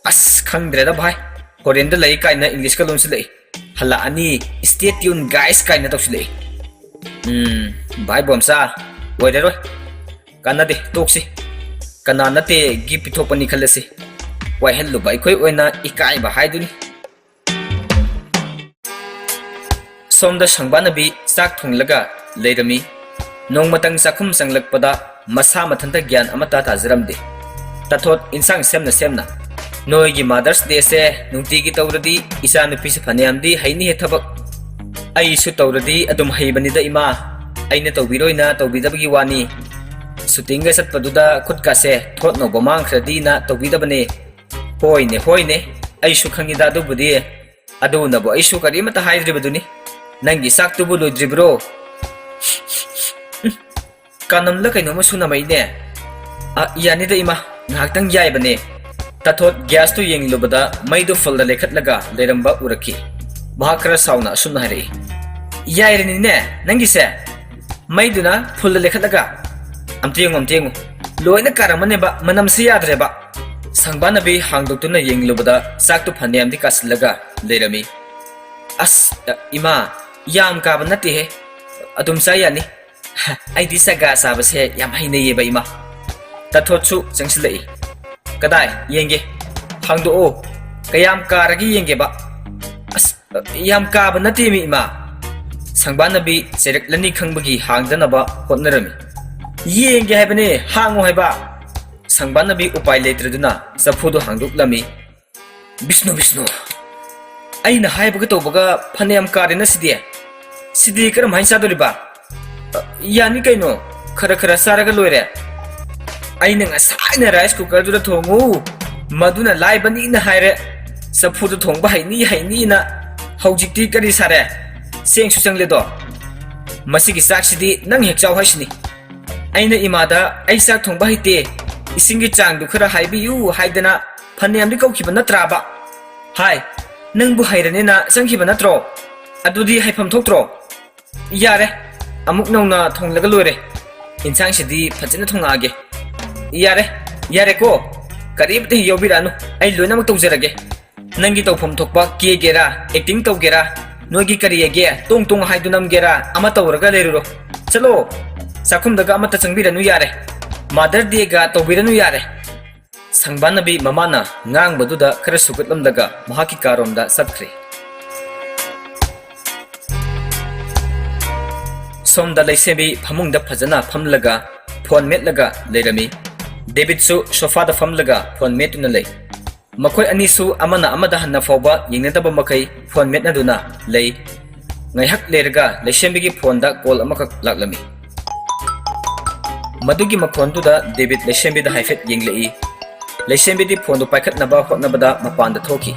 ꯑꯁ, ꯈꯪꯗ꯭ꯔꯦꯗ ꯚꯥꯏ, foreignꯗ ꯂꯩ ꯀꯥꯏꯅ Englishꯀ ꯂꯣꯟꯁꯤꯜꯂꯛꯏ꯫ ꯍꯜꯂꯛꯑꯅꯤ, "Stay tuned, guys" ꯀꯥꯏꯅ ꯇꯧꯁꯤꯜꯂꯛꯏ꯫ ꯎꯝ, ꯚꯥꯏ ꯕꯣꯝꯆꯥ, ꯑꯣꯏꯔꯔꯣꯏ꯫ ꯀꯥꯟꯅꯗꯦ, ꯇꯣꯛꯁꯤ꯫ ꯀꯅꯥ ꯅꯠꯇꯦ gift ꯄꯤꯊꯣꯛꯄꯅꯤ ꯈꯜꯂꯁꯤ꯫ ꯋꯥꯏꯍꯜꯂꯨꯕ ꯑꯩꯈꯣꯏ ꯑꯣꯏꯅ ꯏꯀꯥꯏꯕ ꯍꯥꯏꯗꯨꯅꯤ꯫ ꯁꯣꯝꯗ ꯁꯪꯕꯥꯅꯕꯤ ꯆꯥꯛ ꯊꯣꯡꯂꯒ ꯂꯩꯔꯝꯃꯤ꯫ ꯅꯣꯡꯃꯇꯪ ꯆꯥꯛꯈꯨꯝ ꯆꯪꯂꯛꯄꯗ ꯃꯁꯥ ꯃꯊꯟꯇ ꯒ꯭ꯌꯥꯟ ꯑꯃꯠꯇ ꯇꯥꯖꯔꯝꯗꯦ꯫ ꯇꯥꯊꯣꯠ ꯏꯟꯁꯥꯡ ꯁꯦꯝꯅ ꯁꯦꯝꯅ, "ꯅꯣꯏꯒꯤ Mother's Dayꯁꯦ ꯅꯨꯡꯇꯤꯒꯤ ꯇꯧꯔꯗꯤ ꯏꯆꯥ ꯅꯨꯄꯤꯁꯦ ꯐꯅꯌꯥꯝꯗꯤ ꯍꯩꯅꯤꯍꯦ ꯊꯕꯛ꯫ ꯑꯩꯁꯨ ꯇꯧꯔꯗꯤ ꯑꯗꯨꯝ ꯍꯩꯕꯅꯤꯗ ꯏꯃꯥ꯫ ꯑꯩꯅ ꯇꯧꯕꯤꯔꯣꯏꯅ ꯇꯧꯕꯤꯗꯕꯒꯤ ꯋꯥꯅꯤ꯫ Shootingꯒ ꯆꯠꯄꯗꯨꯗ ꯈꯨꯠꯀꯥꯁꯦ ꯊꯣꯠꯅꯧꯕ ꯃꯥꯡꯈ꯭ꯔꯗꯤꯅ ꯇꯧꯕꯤꯗꯕꯅꯦ꯫" "ꯍꯣꯏꯅꯦ, ꯍꯣꯏꯅꯦ, ꯑꯩꯁꯨ ꯈꯪꯉꯤꯗ ꯑꯗꯨꯕꯨꯗꯤ꯫ ꯑꯗꯨꯅꯕꯨ ꯑꯩꯁꯨ ꯀꯔꯤꯃꯠꯇ ꯍꯥꯏꯗ꯭ꯔꯤꯕꯗꯨꯅꯤ꯫ ꯅꯪꯒꯤ ꯆꯥꯛꯇꯨꯕꯨ ꯂꯣꯏꯗ꯭ꯔꯤꯕ꯭ꯔꯣ? ꯎꯝ, ꯀꯥꯅꯝꯂ ꯀꯩꯅꯣꯝꯃ ꯁꯨꯅꯃꯩꯅꯦ꯫ ꯑ, ꯌꯥꯅꯤꯗ ꯏꯃꯥ, ꯉꯥꯏꯍꯥꯛꯇꯪ ꯌꯥꯏꯕꯅꯦ꯫ ꯇꯥꯊꯣꯠ ꯒ꯭ꯌꯥꯁꯇꯨ ꯌꯦꯡꯂꯨꯕꯗ ꯃꯩꯗꯨ ꯐꯨꯜꯗ ꯂꯩꯈꯠꯂꯒ ꯂꯩꯔꯝꯕ ꯎꯔꯛꯈꯤ꯫ ꯃꯍꯥꯛ ꯈꯔ ꯁꯥꯎꯅ ꯑꯁꯨꯝꯅ ꯍꯥꯏꯔꯛꯏ, "ꯌꯥꯏꯔꯅꯤꯅꯦ ꯅꯪꯒꯤꯁꯦ꯫ ꯃꯩꯗꯨꯅ ꯐꯨꯜꯗ ꯂꯩꯈꯠꯂꯒ꯫ ꯑꯝꯇ ꯌꯦꯡꯉꯨ, ꯑꯝꯇ ꯌꯦꯡꯉꯨ꯫ ꯂꯣꯏꯅ ꯀꯥꯔꯝꯃꯅꯦꯕ, ꯃꯅꯝꯁꯤ ꯌꯥꯗ꯭ꯔꯦꯕ꯫" ꯁꯪꯕꯥꯅꯕꯤ ꯍꯥꯡꯗꯣꯛꯇꯨꯅ ꯌꯦꯡꯂꯨꯕꯗ ꯆꯥꯛꯇꯨ ꯐꯅꯌꯥꯝꯗꯤ ꯀꯥꯁꯤꯜꯂꯒ ꯂꯩꯔꯝꯃꯤ꯫ "ꯑꯁ, ꯏꯃꯥ, ꯌꯥꯝ ꯀꯥꯕ ꯅꯠꯇꯦꯍꯦ꯫ ꯑꯗꯨꯝ ꯆꯥ ꯌꯥꯅꯤ꯫ ꯑꯩꯗꯤ ꯆꯒꯥ ꯆꯥꯕꯁꯦ ꯌꯥꯝ ꯍꯩꯅꯩꯌꯦꯕ, ꯏꯃꯥ꯫" ꯇꯥꯊꯣꯠꯁꯨ ꯆꯪꯁꯤꯜꯂꯛꯏ꯫ "ꯀꯗꯥꯏ ꯌꯦꯡꯒꯦ? ꯍꯥꯡꯗꯣꯛꯑꯣ꯫ ꯀꯌꯥꯝ ꯀꯥꯔꯒꯦ ꯌꯦꯡꯒꯦꯕ꯫" "ꯑꯁ, ꯌꯥꯝ ꯀꯥꯕ ꯅꯠꯇꯦꯃꯤ, ꯏꯃꯥ꯫" ꯁꯪꯕꯥꯅꯕꯤ ꯆꯩꯔꯛꯂꯅꯤ ꯈꯪꯕꯒꯤ ꯍꯥꯡꯗꯅꯕ ꯍꯣꯠꯅꯔꯝꯃꯤ꯫ "ꯌꯦꯡꯒꯦ ꯍꯥꯏꯕꯅꯦ, ꯍꯥꯡꯉꯣ ꯍꯥꯏꯕ꯫" ꯁꯪꯕꯥꯅꯕꯤ ꯎꯄꯥꯏ ꯂꯩꯇ꯭ꯔꯗꯨꯅ ꯆꯐꯨꯗꯨ ꯍꯥꯡꯗꯣꯛꯂꯝꯃꯤ꯫ "ꯕꯤꯁꯅꯨ, ꯕꯤꯁꯅꯨ, ꯑꯩꯅ ꯍꯥꯏꯕꯒ ꯇꯧꯕꯒ ꯐꯅꯌꯥꯝ ꯀꯥꯔꯦꯅ ꯁꯤꯗꯤ꯫ ꯁꯤꯗꯤ ꯀꯔꯝꯍꯥꯏꯅ ꯆꯥꯗꯣꯔꯤꯕ?" "ꯑ, ꯌꯥꯅꯤ ꯀꯩꯅꯣ, ꯈꯔ ꯈꯔ ꯆꯥꯔꯒ ꯂꯣꯏꯔꯦ꯫ ꯑꯩꯅ ꯉꯁꯥꯏꯅ ꯔꯥꯏꯁ ꯀꯨꯀꯔꯗꯨꯗ ꯊꯣꯡꯉꯨ, ꯃꯗꯨꯅ ꯂꯥꯏꯕꯅꯤꯅ ꯍꯥꯏꯔꯦ꯫ ꯆꯐꯨꯗ ꯊꯣꯡꯕ ꯍꯩꯅꯤ ꯍꯩꯅꯤꯅ꯫ ꯍꯧꯖꯤꯛꯇꯤ ꯀꯔꯤ ꯁꯥꯔꯦ? ꯆꯦꯡꯁꯨ ꯆꯪꯂꯦꯗꯣ꯫ ꯃꯁꯤꯒꯤ ꯆꯥꯛꯁꯤꯗꯤ ꯅꯪ ꯍꯦꯛ ꯆꯥꯎ ꯍꯥꯏꯁꯤꯅꯤ꯫ ꯑꯩꯅ ꯏꯃꯥꯗ ꯑꯩ ꯆꯥꯛ ꯊꯣꯡꯕ ꯍꯩꯇꯦ, ꯏꯁꯤꯡꯒꯤ ꯆꯥꯡꯗꯨ ꯈꯔ ꯍꯥꯏꯕꯤꯌꯨ ꯍꯥꯏꯗꯅ ꯐꯅꯌꯥꯝꯗꯤ ꯀꯧꯈꯤꯕ ꯅꯠꯇ꯭ꯔꯥꯕ? ꯍꯥꯏ, ꯅꯪꯕꯨ ꯍꯩꯔꯅꯦꯅ ꯆꯪꯈꯤꯕ ꯅꯠꯇ꯭ꯔꯣ? ꯑꯗꯨꯗꯤ ꯍꯩꯐꯝ ꯊꯣꯛꯇ꯭ꯔꯣ?" "ꯌꯥꯔꯦ, ꯑꯃꯨꯛ ꯅꯧꯅ ꯊꯣꯡꯂꯒ ꯂꯣꯏꯔꯦ꯫ ꯏꯟꯁꯥꯡꯁꯤꯗꯤ ꯐꯖꯅ ꯊꯣꯡꯉꯛꯑꯒꯦ꯫" "ꯌꯥꯔꯦ, ꯌꯥꯔꯦꯀꯣ, ꯀꯔꯤꯝꯇ ꯍꯦꯛ ꯌꯥꯎꯕꯤꯔꯛꯑꯅꯨ, ꯑꯩ ꯂꯣꯏꯅꯃꯛ ꯇꯧꯖꯔꯒꯦ꯫ ꯅꯪꯒꯤ ꯇꯧꯐꯝ ꯊꯣꯛꯄ ꯀꯦꯒꯦꯔꯥ, ꯑꯦꯛꯇꯤꯡ ꯇꯧꯒꯦꯔꯥ, ꯅꯣꯏꯒꯤ ꯀꯔꯤ ꯍꯥꯏꯒꯦ, ꯇꯣꯡ ꯇꯣꯡ ꯍꯥꯏꯗꯨ ꯅꯝꯒꯦꯔꯥ, ꯑꯃ ꯇꯧꯔꯒ ꯂꯩꯔꯨꯔꯣ꯫ ꯆꯠꯂꯣ, ꯆꯥꯛꯈꯨꯝꯗꯒ ꯑꯃꯠꯇ ꯆꯪꯕꯤꯔꯅꯨ ꯌꯥꯔꯦ꯫ ꯃꯥꯗꯔ ꯗꯦꯒ ꯇꯧꯕꯤꯔꯅꯨ ꯌꯥꯔꯦ꯫" ꯁꯪꯕꯥꯅꯕꯤ ꯃꯃꯥꯅ ꯉꯥꯡꯕꯗꯨꯗ ꯈꯔ ꯁꯨꯒꯠꯂꯝꯂꯒ ꯃꯍꯥꯛꯀꯤ ꯀꯥꯔꯣꯝꯗ ꯆꯠꯈ꯭ꯔꯦ꯫ ꯁꯣꯝꯗ ꯂꯩꯁꯦꯝꯕꯤ ꯐꯃꯨꯡꯗ ꯐꯖꯅ ꯐꯝꯂꯒ ꯐꯣꯟ ꯃꯦꯠꯂꯒ ꯂꯩꯔꯝꯃꯤ꯫ ꯗꯦꯕꯤꯠꯁꯨ ꯁꯣꯐꯥꯗ ꯐꯝꯂꯒ ꯐꯣꯟ ꯃꯦꯠꯇꯨꯅ ꯂꯩ꯫ ꯃꯈꯣꯏ ꯑꯅꯤꯁꯨ ꯑꯃꯅ ꯑꯃꯗ ꯍꯟꯅ ꯐꯥꯎꯕ ꯌꯦꯡꯅꯗꯕ ꯃꯈꯩ ꯐꯣꯟ ꯃꯦꯠꯅꯗꯨꯅ ꯂꯩ꯫ ꯉꯥꯏꯍꯥꯛ ꯂꯩꯔꯒ ꯂꯩꯁꯦꯝꯕꯤꯒꯤ ꯐꯣꯟꯗ ꯀꯣꯜ ꯑꯃꯈꯛ ꯂꯥꯛꯂꯝꯃꯤ꯫ ꯃꯗꯨꯒꯤ ꯃꯈꯣꯟꯗꯨꯗ ꯗꯦꯕꯤꯠ ꯂꯩꯁꯦꯝꯕꯤꯗ ꯍꯥꯏꯐꯦꯠ ꯌꯦꯡꯂꯛꯏ꯫ ꯂꯩꯁꯦꯝꯕꯤꯗꯤ ꯐꯣꯟꯗꯨ ꯄꯥꯏꯈꯠꯅꯕ ꯍꯣꯠꯅꯕꯗ ꯃꯄꯥꯟꯗ ꯊꯣꯛꯈꯤ꯫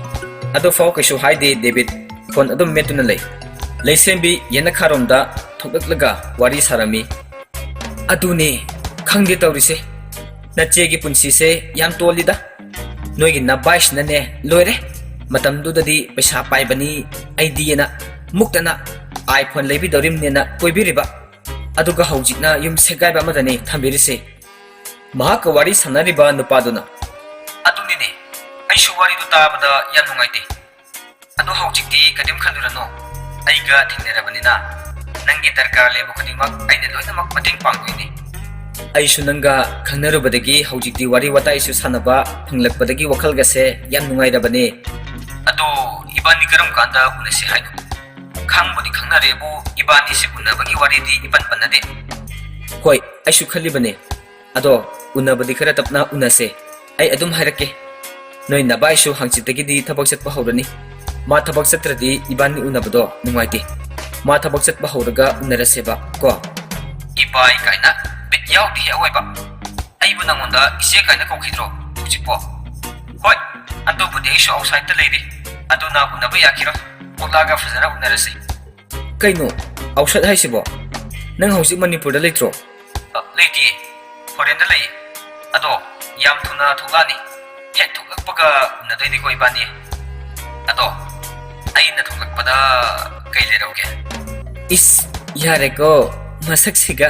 ꯑꯗꯨꯐꯥꯎ ꯀꯩꯁꯨ ꯍꯥꯏꯗꯦ ꯗꯦꯕꯤꯠ꯫ ꯐꯣꯟ ꯑꯗꯨꯝ ꯃꯦꯠꯇꯨꯅ ꯂꯩ꯫ ꯂꯩꯁꯦꯝꯕꯤ ꯌꯦꯅꯈꯥꯔꯣꯝꯗ ꯊꯣꯛꯂꯛꯂꯒ ꯋꯥꯔꯤ ꯁꯥꯔꯝꯃꯤ꯫ "ꯑꯗꯨꯅꯦ, ꯈꯪꯗꯦ ꯇꯧꯔꯤꯁꯦ꯫ ꯅꯆꯦꯒꯤ ꯄꯨꯟꯁꯤꯁꯦ ꯌꯥꯝ ꯇꯣꯜꯂꯤꯗ꯫ ꯅꯣꯏꯒꯤ ꯅꯕꯥꯏꯁꯤꯅꯅꯦ ꯂꯣꯏꯔꯦ꯫ ꯃꯇꯝꯗꯨꯗꯗꯤ ꯄꯩꯁꯥ ꯄꯥꯏꯕꯅꯤ ꯑꯩꯗꯤꯅ ꯃꯨꯛꯇꯅ iPhone ꯂꯩꯕꯤꯗꯧꯔꯤꯕꯅꯦꯅ ꯀꯣꯏꯕꯤꯔꯤꯕ꯫ ꯑꯗꯨꯒ ꯍꯧꯖꯤꯛꯅ ꯌꯨꯝ ꯁꯦꯒꯥꯏꯕ ꯑꯃꯗꯅꯤ ꯊꯝꯕꯤꯔꯤꯁꯦ"꯫ ꯃꯍꯥꯛꯀ ꯋꯥꯔꯤ ꯁꯥꯟꯅꯔꯤꯕ ꯅꯨꯄꯥꯗꯨꯅ, "ꯑꯗꯨꯅꯤꯅꯦ, ꯑꯩꯁꯨ ꯋꯥꯔꯤꯗꯨ ꯇꯥꯕꯗ ꯌꯥꯝ ꯅꯨꯡꯉꯥꯏꯇꯦ꯫ ꯑꯗꯣ ꯍꯧꯖꯤꯛꯇꯤ ꯀꯔꯤꯝ ꯈꯜꯂꯨꯔꯅꯨ꯫ ꯑꯩꯒ ꯊꯦꯡꯅꯔꯕꯅꯤꯅ ꯅꯪꯒꯤ ꯗꯔꯀꯥꯔ ꯂꯩꯕ ꯈꯨꯗꯤꯡꯃꯛ ꯑꯩꯅ ꯂꯣꯏꯅꯃꯛ ꯃꯇꯦꯡ ꯄꯥꯡꯗꯣꯏꯅꯦ꯫ ꯑꯩꯁꯨ ꯅꯪꯒ ꯈꯪꯅꯔꯨꯕꯗꯒꯤ ꯍꯧꯖꯤꯛꯇꯤ ꯋꯥꯔꯤ ꯋꯥꯇꯥꯏꯁꯨ ꯁꯥꯟꯅꯕ ꯐꯪꯂꯛꯄꯗꯒꯤ ꯋꯥꯈꯜꯒꯁꯦ ꯌꯥꯝ ꯅꯨꯡꯉꯥꯏꯔꯕꯅꯦ꯫ ꯑꯗꯣ ꯏꯕꯥꯅꯤ ꯀꯔꯝ ꯀꯥꯟꯗ ꯎꯅꯁꯤ ꯍꯥꯏꯅꯣ? ꯈꯪꯕꯨꯗꯤ ꯈꯪꯅꯔꯦꯕꯨ, ꯏꯕꯥꯅꯤꯁꯦ ꯎꯅꯕꯒꯤ ꯋꯥꯔꯤꯗꯤ ꯏꯄꯟ ꯄꯟꯅꯗꯦ"꯫ "ꯍꯣꯏ, ꯑꯩꯁꯨ ꯈꯜꯂꯤꯕꯅꯦ꯫ ꯑꯗꯣ ꯎꯅꯕꯗꯤ ꯈꯔ ꯇꯞꯅ ꯎꯅꯁꯦ꯫ ꯑꯩ ꯑꯗꯨꯝ ꯍꯥꯏꯔꯛꯀꯦ꯫ ꯅꯣꯏ ꯅꯕꯥꯏꯁꯨ ꯍꯪꯆꯤꯠꯇꯒꯤꯗꯤ ꯊꯕꯛ ꯆꯠꯄ ꯍꯧꯔꯅꯤ꯫ ꯃꯥ ꯊꯕꯛ ꯆꯠꯇ꯭ꯔꯗꯤ ꯏꯕꯥꯅꯤ ꯎꯅꯕꯗꯣ ꯅꯨꯡꯉꯥꯏꯇꯦ꯫ ꯃꯥ ꯊꯕꯛ ꯆꯠꯄ ꯍꯧꯔꯒ ꯎꯅꯔꯁꯦꯕ ꯀꯣ"꯫ "ꯏꯕꯥꯏ ꯀꯥꯏꯅ ꯕꯤꯠ ꯌꯥꯎꯗꯦꯍꯦ ꯑꯋꯣꯏꯕ꯫ ꯑꯩꯕꯨ ꯅꯪꯉꯣꯟꯗ ꯏꯆꯦ ꯀꯥꯏꯅ ꯀꯧꯈꯤꯗ꯭ꯔꯣ ꯍꯧꯖꯤꯛꯄꯣ? ꯍꯣꯏ, ꯑꯗꯨꯕꯨꯗꯤ ꯑꯩꯁꯨ ꯑꯥꯎꯠꯁꯥꯏꯗꯠꯇ ꯂꯩꯔꯤ꯫ ꯑꯗꯨꯅ ꯎꯅꯕ ꯌꯥꯈꯤꯔꯣꯏ꯫ ꯊꯣꯛꯂꯛꯑꯒ ꯐꯖꯅ ꯎꯅꯔꯁꯤ"꯫ "ꯀꯩꯅꯣ, ꯑꯥꯎꯠꯁꯥꯏꯗ ꯍꯥꯏꯁꯤꯕꯣ? ꯅꯪ ꯍꯧꯖꯤꯛ ꯃꯅꯤꯄꯨꯔꯗ ꯂꯩꯇ꯭ꯔꯣ?" "ꯑ, ꯂꯩꯇꯤꯌꯦ, ꯐꯣꯔꯦꯟꯗ ꯂꯩꯌꯦ꯫ ꯑꯗꯣ ꯌꯥꯝ ꯊꯨꯅ ꯊꯣꯛꯂꯛꯑꯅꯤ꯫ ꯍꯦꯛ ꯊꯣꯛꯂꯛꯄꯒ ꯎꯅꯗꯣꯏꯅꯤꯀꯣ ꯏꯕꯥꯅꯤ꯫ ꯑꯗꯣ ꯑꯩꯅ ꯊꯣꯛꯂꯛꯄꯗ ꯀꯩ ꯂꯩꯔꯧꯒꯦ?" "ꯏꯁ, ꯌꯥꯔꯦꯀꯣ, ꯃꯁꯛꯁꯤꯒ꯫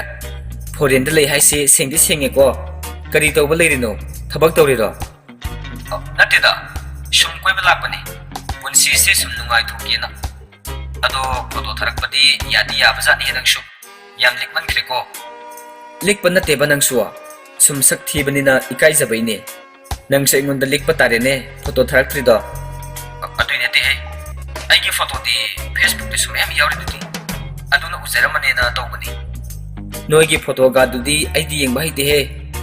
ꯐꯣꯔꯦꯟꯗ ꯂꯩ ꯍꯥꯏꯁꯦ ꯁꯦꯡꯗꯤ ꯁꯦꯡꯉꯦꯀꯣ꯫ ꯀꯔꯤ ꯇꯧꯕ ꯂꯩꯔꯤꯅꯣ? ꯊꯕꯛ ꯇꯧꯔꯤꯔꯣ?" "ꯑ, ꯅꯠꯇꯦꯗ, ꯁꯨꯝ ꯀꯣꯏꯕ ꯂꯥꯛꯄꯅꯦ꯫ ꯄꯨꯟꯁꯤꯁꯦ ꯁꯨꯝ ꯅꯨꯡꯉꯥꯏꯊꯣꯛꯀꯦꯅ꯫ ꯑꯗꯣ ꯐꯣꯇꯣ ꯊꯥꯔꯛꯄꯗꯤ ꯌꯥꯗꯤ ꯌꯥꯕꯖꯥꯠꯅꯤ ꯅꯪꯁꯨ꯫ ꯌꯥꯝ ꯂꯤꯛꯃꯟꯈ꯭ꯔꯦꯀꯣ"꯫ "ꯂꯤꯛꯄ ꯅꯠꯇꯦꯕ ꯅꯪꯁꯨ꯫ ꯁꯨꯝ ꯁꯛ ꯊꯤꯕꯅꯤꯅ ꯏꯀꯥꯏꯖꯕꯩꯅꯦ꯫ ꯅꯪꯁꯦ ꯑꯩꯉꯣꯟꯗ ꯂꯤꯛꯄ ꯇꯥꯔꯦꯅꯦ ꯐꯣꯇꯣ ꯊꯥꯔꯛꯇ꯭ꯔꯤꯗꯣ"꯫ "ꯑ-, ꯑꯗꯨꯏ ꯅꯠꯇꯦꯍꯦ꯫ ꯑꯩꯒꯤ ꯐꯣꯇꯣꯗꯤ ꯐꯦꯁꯕꯨꯛꯇꯁꯨ ꯃꯌꯥꯝ ꯌꯥꯎꯔꯤꯗꯨꯗꯤ꯫ ꯑꯗꯨꯅ ꯎꯖꯔꯝꯃꯅꯦꯅ ꯇꯧꯕꯅꯤ"꯫ "ꯅꯣꯏꯒꯤ ꯐꯣꯇꯣꯒꯗꯨꯗꯤ ꯑꯩꯗꯤ ꯌꯦꯡꯕ ꯍꯩꯇꯦꯍꯦ꯫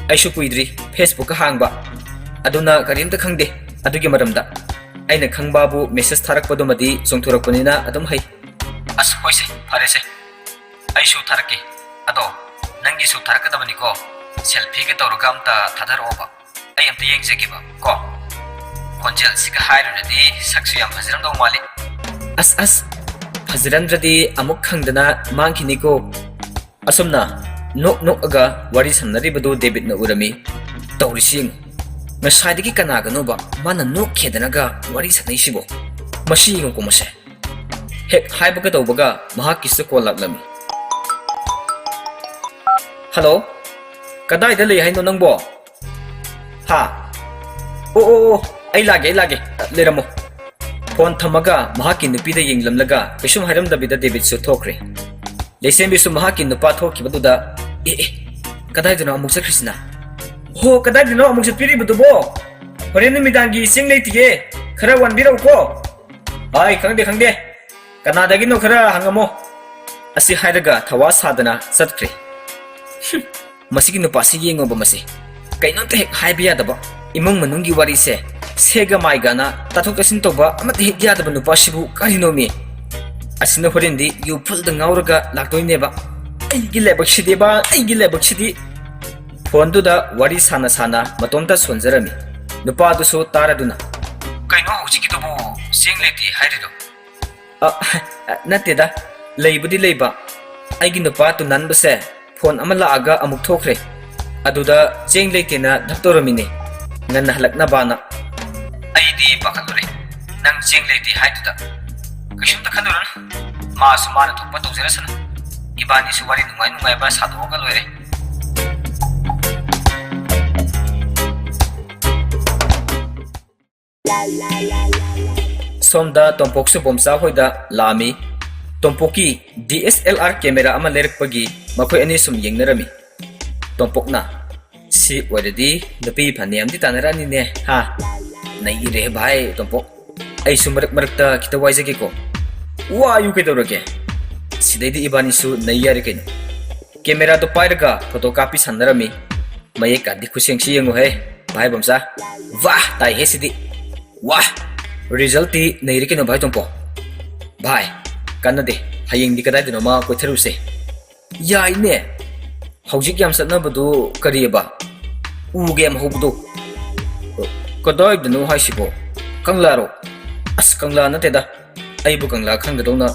ꯑꯩꯁꯨ ꯀꯨꯏꯗ꯭ꯔꯤ ꯐꯦꯁꯕꯨꯛꯀ ꯍꯥꯡꯕ꯫ ꯑꯗꯨꯅ ꯀꯔꯤꯝꯇ ꯈꯪꯗꯦ ꯑꯗꯨꯒꯤ ꯃꯔꯝꯗ꯫ ꯑꯩꯅ ꯈꯪꯕꯕꯨ ꯃꯦꯁꯦꯖ ꯊꯥꯔꯛꯄꯗꯨꯃꯗꯤ ꯆꯣꯡꯊꯣꯔꯛꯄꯅꯤꯅ ꯑꯗꯨꯝ ꯍꯩ"꯫ "ꯑꯁ, ꯍꯣꯏꯁꯦ, ꯐꯔꯦꯁꯦ꯫ ꯑꯩꯁꯨ ꯊꯥꯔꯛꯀꯦ꯫ ꯑꯗꯣ ꯅꯪꯒꯤꯁꯨ ꯊꯥꯔꯛꯀꯗꯕꯅꯤꯀꯣ꯫ ꯁꯦꯜꯐꯤꯒ ꯇꯧꯔꯒ ꯑꯝꯇ ꯊꯥꯗꯔꯛꯑꯣꯕ꯫ ꯑꯩ ꯑꯝꯇ ꯌꯦꯡꯖꯒꯦꯕ ꯀꯣ꯫ ꯈꯣꯟꯖꯦꯜꯁꯤꯒ ꯍꯥꯏꯔꯨꯔꯗꯤ ꯁꯛꯁꯨ ꯌꯥꯝ ꯐꯖꯔꯝꯗꯧ ꯃꯥꯜꯂꯤ"꯫ "ꯑꯁ, ꯑꯁ, ꯐꯖꯔꯝꯗ꯭ꯔꯗꯤ ꯑꯃꯨꯛ ꯈꯪꯗꯅ ꯃꯥꯡꯈꯤꯅꯤꯀꯣ꯫ ꯑꯁꯨꯝꯅ ꯅꯣꯛ ꯅꯣꯛꯑꯒ ꯋꯥꯔꯤ ꯁꯥꯟꯅꯔꯤꯕꯗꯨ ꯗꯦꯕꯤꯠꯅ ꯎꯔꯝꯃꯤ꯫ ꯇꯧꯔꯤꯁꯤ ꯌꯦꯡꯉꯨ, ꯉꯁꯥꯏꯗꯒꯤ ꯀꯅꯥꯒꯅꯣꯕ ꯃꯥꯅ ꯅꯣꯛꯈꯦꯗꯅꯒ ꯋꯥꯔꯤ ꯁꯥꯟꯅꯩꯁꯤꯕꯣ? ꯃꯁꯤ ꯌꯦꯡꯉꯨꯀꯣ ꯃꯁꯦ꯫ ꯍꯦꯛ ꯍꯥꯏꯕꯒ ꯇꯧꯕꯒ ꯃꯍꯥꯛꯀꯤꯁꯨ ꯀꯣꯜ ꯂꯥꯛꯂꯝꯃꯤ꯫ "ꯍꯜꯂꯣ, ꯀꯗꯥꯏꯗ ꯂꯩ ꯍꯥꯏꯅꯣ ꯅꯪꯕꯣ?" "ꯍꯥ? ꯑꯣ, ꯑꯣ, ꯑꯣ, ꯑꯩ ꯂꯥꯛꯒꯦ, ꯑꯩ ꯂꯥꯛꯒꯦ꯫ ꯂꯩꯔꯝꯃꯣ꯫" ꯐꯣꯟ ꯊꯝꯃꯒ ꯃꯍꯥꯛꯀꯤ ꯅꯨꯄꯤꯗ ꯌꯦꯡꯂꯝꯂꯒ ꯀꯩꯁꯨꯝ ꯍꯥꯏꯔꯝꯗꯕꯤꯗ ꯗꯦꯕꯤꯠꯁꯨ ꯊꯣꯛꯈ꯭ꯔꯦ꯫ ꯂꯩꯁꯦꯝꯕꯤꯁꯨ ꯃꯍꯥꯛꯀꯤ ꯅꯨꯄꯥ ꯊꯣꯛꯈꯤꯕꯗꯨꯗ, "ꯑꯦ, ꯑꯦ, ꯀꯗꯥꯏꯗꯅꯣ ꯑꯃꯨꯛ ꯆꯠꯈ꯭ꯔꯤꯁꯤꯅ? ꯍꯣ, ꯀꯗꯥꯏꯗꯅꯣ ꯑꯃꯨꯛ ꯆꯠꯄꯤꯔꯤꯕꯗꯨꯕꯣ? ꯍꯣꯔꯦꯟ ꯅꯨꯃꯤꯗꯥꯡꯒꯤ ꯆꯦꯡ ꯂꯩꯇꯤꯌꯦ, ꯈꯔ ꯋꯥꯟꯕꯤꯔꯛꯎꯀꯣ꯫" "ꯑꯥꯏ, ꯈꯪꯗꯦ, ꯈꯪꯗꯦ, ꯀꯅꯥꯗꯒꯤꯅꯣ ꯈꯔ ꯍꯪꯉꯝꯃꯣ꯫" ꯑꯁꯤ ꯍꯥꯏꯔꯒ ꯊꯋꯥ ꯁꯥꯗꯅ ꯆꯠꯈ꯭ꯔꯦ꯫ ꯍꯨꯝ, ꯃꯁꯤꯒꯤ ꯅꯨꯄꯥꯁꯤ ꯌꯦꯡꯉꯣꯕ ꯃꯁꯤ꯫ ꯀꯩꯅꯣꯝꯇ ꯍꯦꯛ ꯍꯥꯏꯕ ꯌꯥꯗꯕ, ꯏꯃꯨꯡ ꯃꯅꯨꯡꯒꯤ ꯋꯥꯔꯤꯁꯦ ꯁꯦꯒ ꯃꯥꯏꯒꯅ ꯇꯥꯊꯣꯛ ꯇꯥꯁꯤꯟ ꯇꯧꯕ ꯑꯃꯠꯇ ꯍꯦꯛ ꯌꯥꯗꯕ ꯅꯨꯄꯥꯁꯤꯕꯨ ꯀꯔꯤꯅꯣꯃꯤ? ꯑꯁꯤꯅ ꯍꯣꯔꯦꯟꯗꯤ ꯌꯨ ꯐꯨꯜꯗ ꯉꯥꯎꯔꯒ ꯂꯥꯛꯇꯣꯏꯅꯦꯕ꯫ ꯑꯩꯒꯤ ꯂꯥꯏꯕꯛꯁꯤꯗꯤꯕ, ꯑꯩꯒꯤ ꯂꯥꯏꯕꯛꯁꯤꯗꯤ꯫ ꯐꯣꯟꯗꯨꯗ ꯋꯥꯔꯤ ꯁꯥꯟꯅ ꯁꯥꯟꯅ ꯃꯇꯣꯝꯇ ꯁꯣꯟꯖꯔꯝꯃꯤ꯫ ꯅꯨꯄꯥꯗꯨꯁꯨ ꯇꯥꯔꯗꯨꯅ, "ꯀꯩꯅꯣ ꯍꯧꯖꯤꯛꯀꯤꯗꯨꯕꯨ ꯆꯦꯡ ꯂꯩꯇꯦ ꯍꯥꯏꯔꯤꯗꯣ?" "ꯑ, ꯅꯠꯇꯦꯗ, ꯂꯩꯕꯨꯗꯤ ꯂꯩꯕ꯫ ꯑꯩꯒꯤ ꯅꯨꯄꯥ ꯇꯨꯅꯥꯟꯕꯁꯦ ꯐꯣꯟ ꯑꯃ ꯂꯥꯛꯑꯒ ꯑꯃꯨꯛ ꯊꯣꯛꯈ꯭ꯔꯦ꯫ ꯑꯗꯨꯗ ꯆꯦꯡ ꯂꯩꯇꯦꯅ ꯙꯞ ꯇꯧꯔꯝꯃꯤꯅꯦ, ꯉꯟꯅ ꯍꯜꯂꯛꯅꯕꯅ꯫" "ꯑꯩꯗꯤ ꯄꯥꯈꯠꯂꯨꯔꯦ, ꯅꯪ ꯆꯦꯡ ꯂꯩꯇꯦ ꯍꯥꯏꯗꯨꯗ꯫ ꯀꯩꯁꯨꯝꯇ ꯈꯜꯂꯨꯔꯅꯨ, ꯃꯥꯁꯨ ꯃꯥꯅ ꯊꯣꯛꯄ ꯇꯧꯖꯔꯁꯅꯨ꯫ ꯏꯕꯥꯅꯤꯁꯨ ꯋꯥꯔꯤ ꯅꯨꯡꯉꯥꯏ ꯅꯨꯡꯉꯥꯏꯕ ꯁꯥꯗꯣꯛꯑꯒ ꯂꯣꯏꯔꯦ꯫" ꯁꯣꯝꯗ ꯇꯣꯝꯄꯣꯛꯁꯨ ꯕꯣꯝꯆꯥ ꯍꯣꯏꯗ ꯂꯥꯛꯑꯝꯃꯤ꯫ ꯇꯣꯝꯄꯣꯛꯀꯤ D S L R camera ꯑꯃ ꯂꯩꯔꯛꯄꯒꯤ ꯃꯈꯣꯏ ꯑꯅꯤ ꯁꯨꯝ ꯌꯦꯡꯅꯔꯝꯃꯤ꯫ ꯇꯣꯝꯄꯣꯛꯅ, "ꯁꯤ ꯑꯣꯏꯔꯗꯤ ꯅꯨꯄꯤ ꯐꯅꯌꯥꯝꯗꯤ ꯇꯥꯟꯅꯔꯛꯑꯅꯤꯅꯦ, ꯍꯥ?" "ꯅꯩꯔꯦ ꯚꯥꯏ ꯇꯣꯝꯄꯣꯛ꯫ ꯑꯩꯁꯨ ꯃꯔꯛ ꯃꯔꯛꯇ ꯈꯤꯇ ꯋꯥꯏꯖꯒꯦꯀꯣ꯫" "ꯋꯥꯌꯨ ꯀꯩꯗꯧꯔꯒꯦ? ꯁꯤꯗꯩꯗꯤ ꯏꯕꯥꯅꯤꯁꯨ ꯅꯩ ꯌꯥꯔꯦ ꯀꯩꯅꯣ꯫" Cameraꯗꯣ ꯄꯥꯏꯔꯒ photo ꯀꯥꯞꯄꯤ ꯁꯥꯟꯅꯔꯝꯃꯤ꯫ ꯃꯌꯦꯛ ꯀꯥꯗꯤ ꯈꯨꯠꯁꯦꯡꯁꯤ ꯌꯦꯡꯉꯨꯍꯦ, ꯚꯥꯏ ꯕꯣꯝꯆꯥ꯫ ꯋꯥ, ꯇꯥꯏꯍꯦ ꯁꯤꯗꯤ꯫ ꯋꯥ, resultꯇꯤ ꯅꯩꯔꯦ ꯀꯩꯅꯣ ꯚꯥꯏ ꯇꯣꯝꯄꯣ꯫ ꯚꯥꯏ, ꯀꯥꯟꯅꯗꯦ, ꯍꯌꯦꯡꯗꯤ ꯀꯗꯥꯏꯗꯅꯣꯃ ꯀꯣꯏꯊꯔꯨꯁꯦ꯫ ꯌꯥꯏꯅꯦ, ꯍꯧꯖꯤꯛ ꯌꯥꯝ ꯆꯠꯅꯕꯗꯨ ꯀꯔꯤꯑꯕ? ꯎꯒ ꯌꯥꯝ ꯍꯧꯕꯗꯣ꯫ ꯀꯗꯥꯏꯗꯅꯣ ꯍꯥꯏꯁꯤꯕꯣ? ꯀꯪꯂꯥꯔꯣ? ꯑꯁ, ꯀꯪꯂꯥ ꯅꯠꯇꯦꯗ, ꯑꯩꯕꯨ ꯀꯪꯂꯥ ꯈꯪꯒꯗꯧꯅ꯫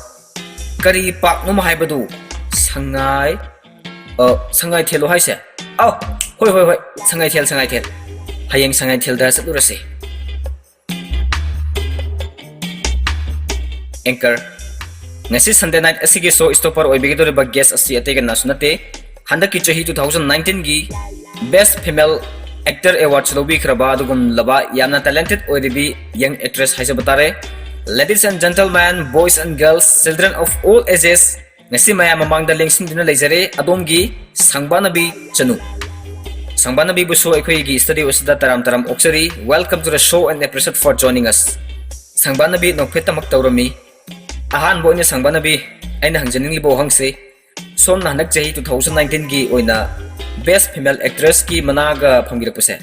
ꯀꯔꯤ ꯄꯥꯛꯅꯣ ꯍꯥꯏꯕꯗꯨ? ꯁꯉꯥꯏ, ꯑ, ꯁꯉꯥꯏꯊꯦꯜꯂꯣ ꯍꯥꯏꯁꯦ? ꯑꯧ, ꯍꯣꯏ, ꯍꯣꯏ, ꯍꯣꯏ, ꯁꯉꯥꯏꯊꯦꯜ, ꯁꯉꯥꯏꯊꯦꯜ꯫ ꯍꯌꯦꯡ ꯁꯉꯥꯏꯊꯦꯜꯗ ꯆꯠꯂꯨꯔꯁꯦ꯫ Anchor, ꯉꯁꯤ Sunday night ꯑꯁꯤꯒꯤ show stopper ꯑꯣꯏꯕꯤꯒꯗꯧꯔꯤꯕ guest ꯑꯁꯤ ꯑꯇꯩ ꯀꯅꯥꯁꯨ ꯅꯠꯇꯦ, ꯍꯟꯗꯛꯀꯤ ꯆꯍꯤ two thousand nineteenꯒꯤ Best Female Actor Awardꯁꯨ ꯂꯧꯕꯤꯈ꯭ꯔꯕ ꯑꯗꯨꯒꯨꯝꯂꯕ ꯌꯥꯝꯅ talented ꯑꯣꯏꯔꯤꯕꯤ young actress ꯍꯥꯏꯖꯕ ꯇꯥꯔꯦ꯫ Ladies and gentlemen, boys and girls, children of all ages, ꯉꯁꯤ ꯃꯌꯥꯝ ꯃꯃꯥꯡꯗ ꯂꯦꯡꯁꯤꯟꯗꯨꯅ ꯂꯩꯖꯔꯦ ꯑꯗꯣꯝꯒꯤ ꯁꯪꯕꯥꯅꯕꯤ ꯆꯅꯨ꯫ ꯁꯪꯕꯥꯅꯕꯤꯕꯨꯁꯨ ꯑꯩꯈꯣꯏꯒꯤ studio ꯑꯁꯤꯗ ꯇꯔꯥꯝ ꯇꯔꯥꯝ ꯑꯣꯛꯆꯔꯤ꯫ Welcome to the show and appreciate for joining us. ꯁꯪꯕꯥꯅꯕꯤ ꯅꯣꯛꯐꯦꯠꯇꯃꯛ ꯇꯧꯔꯝꯃꯤ꯫ ꯑꯍꯥꯟꯕ ꯑꯣꯏꯅ ꯁꯪꯕꯥꯅꯕꯤ, ꯑꯩꯅ ꯍꯪꯖꯅꯤꯡꯂꯤꯕ ꯋꯥꯍꯪꯁꯤ, ꯁꯣꯝꯅ ꯍꯟꯗꯛ ꯆꯍꯤ two thousand nineteenꯒꯤ ꯑꯣꯏꯅ Best Female Actressꯀꯤ ꯃꯅꯥꯒ ꯐꯪꯕꯤꯔꯛꯄꯁꯦ,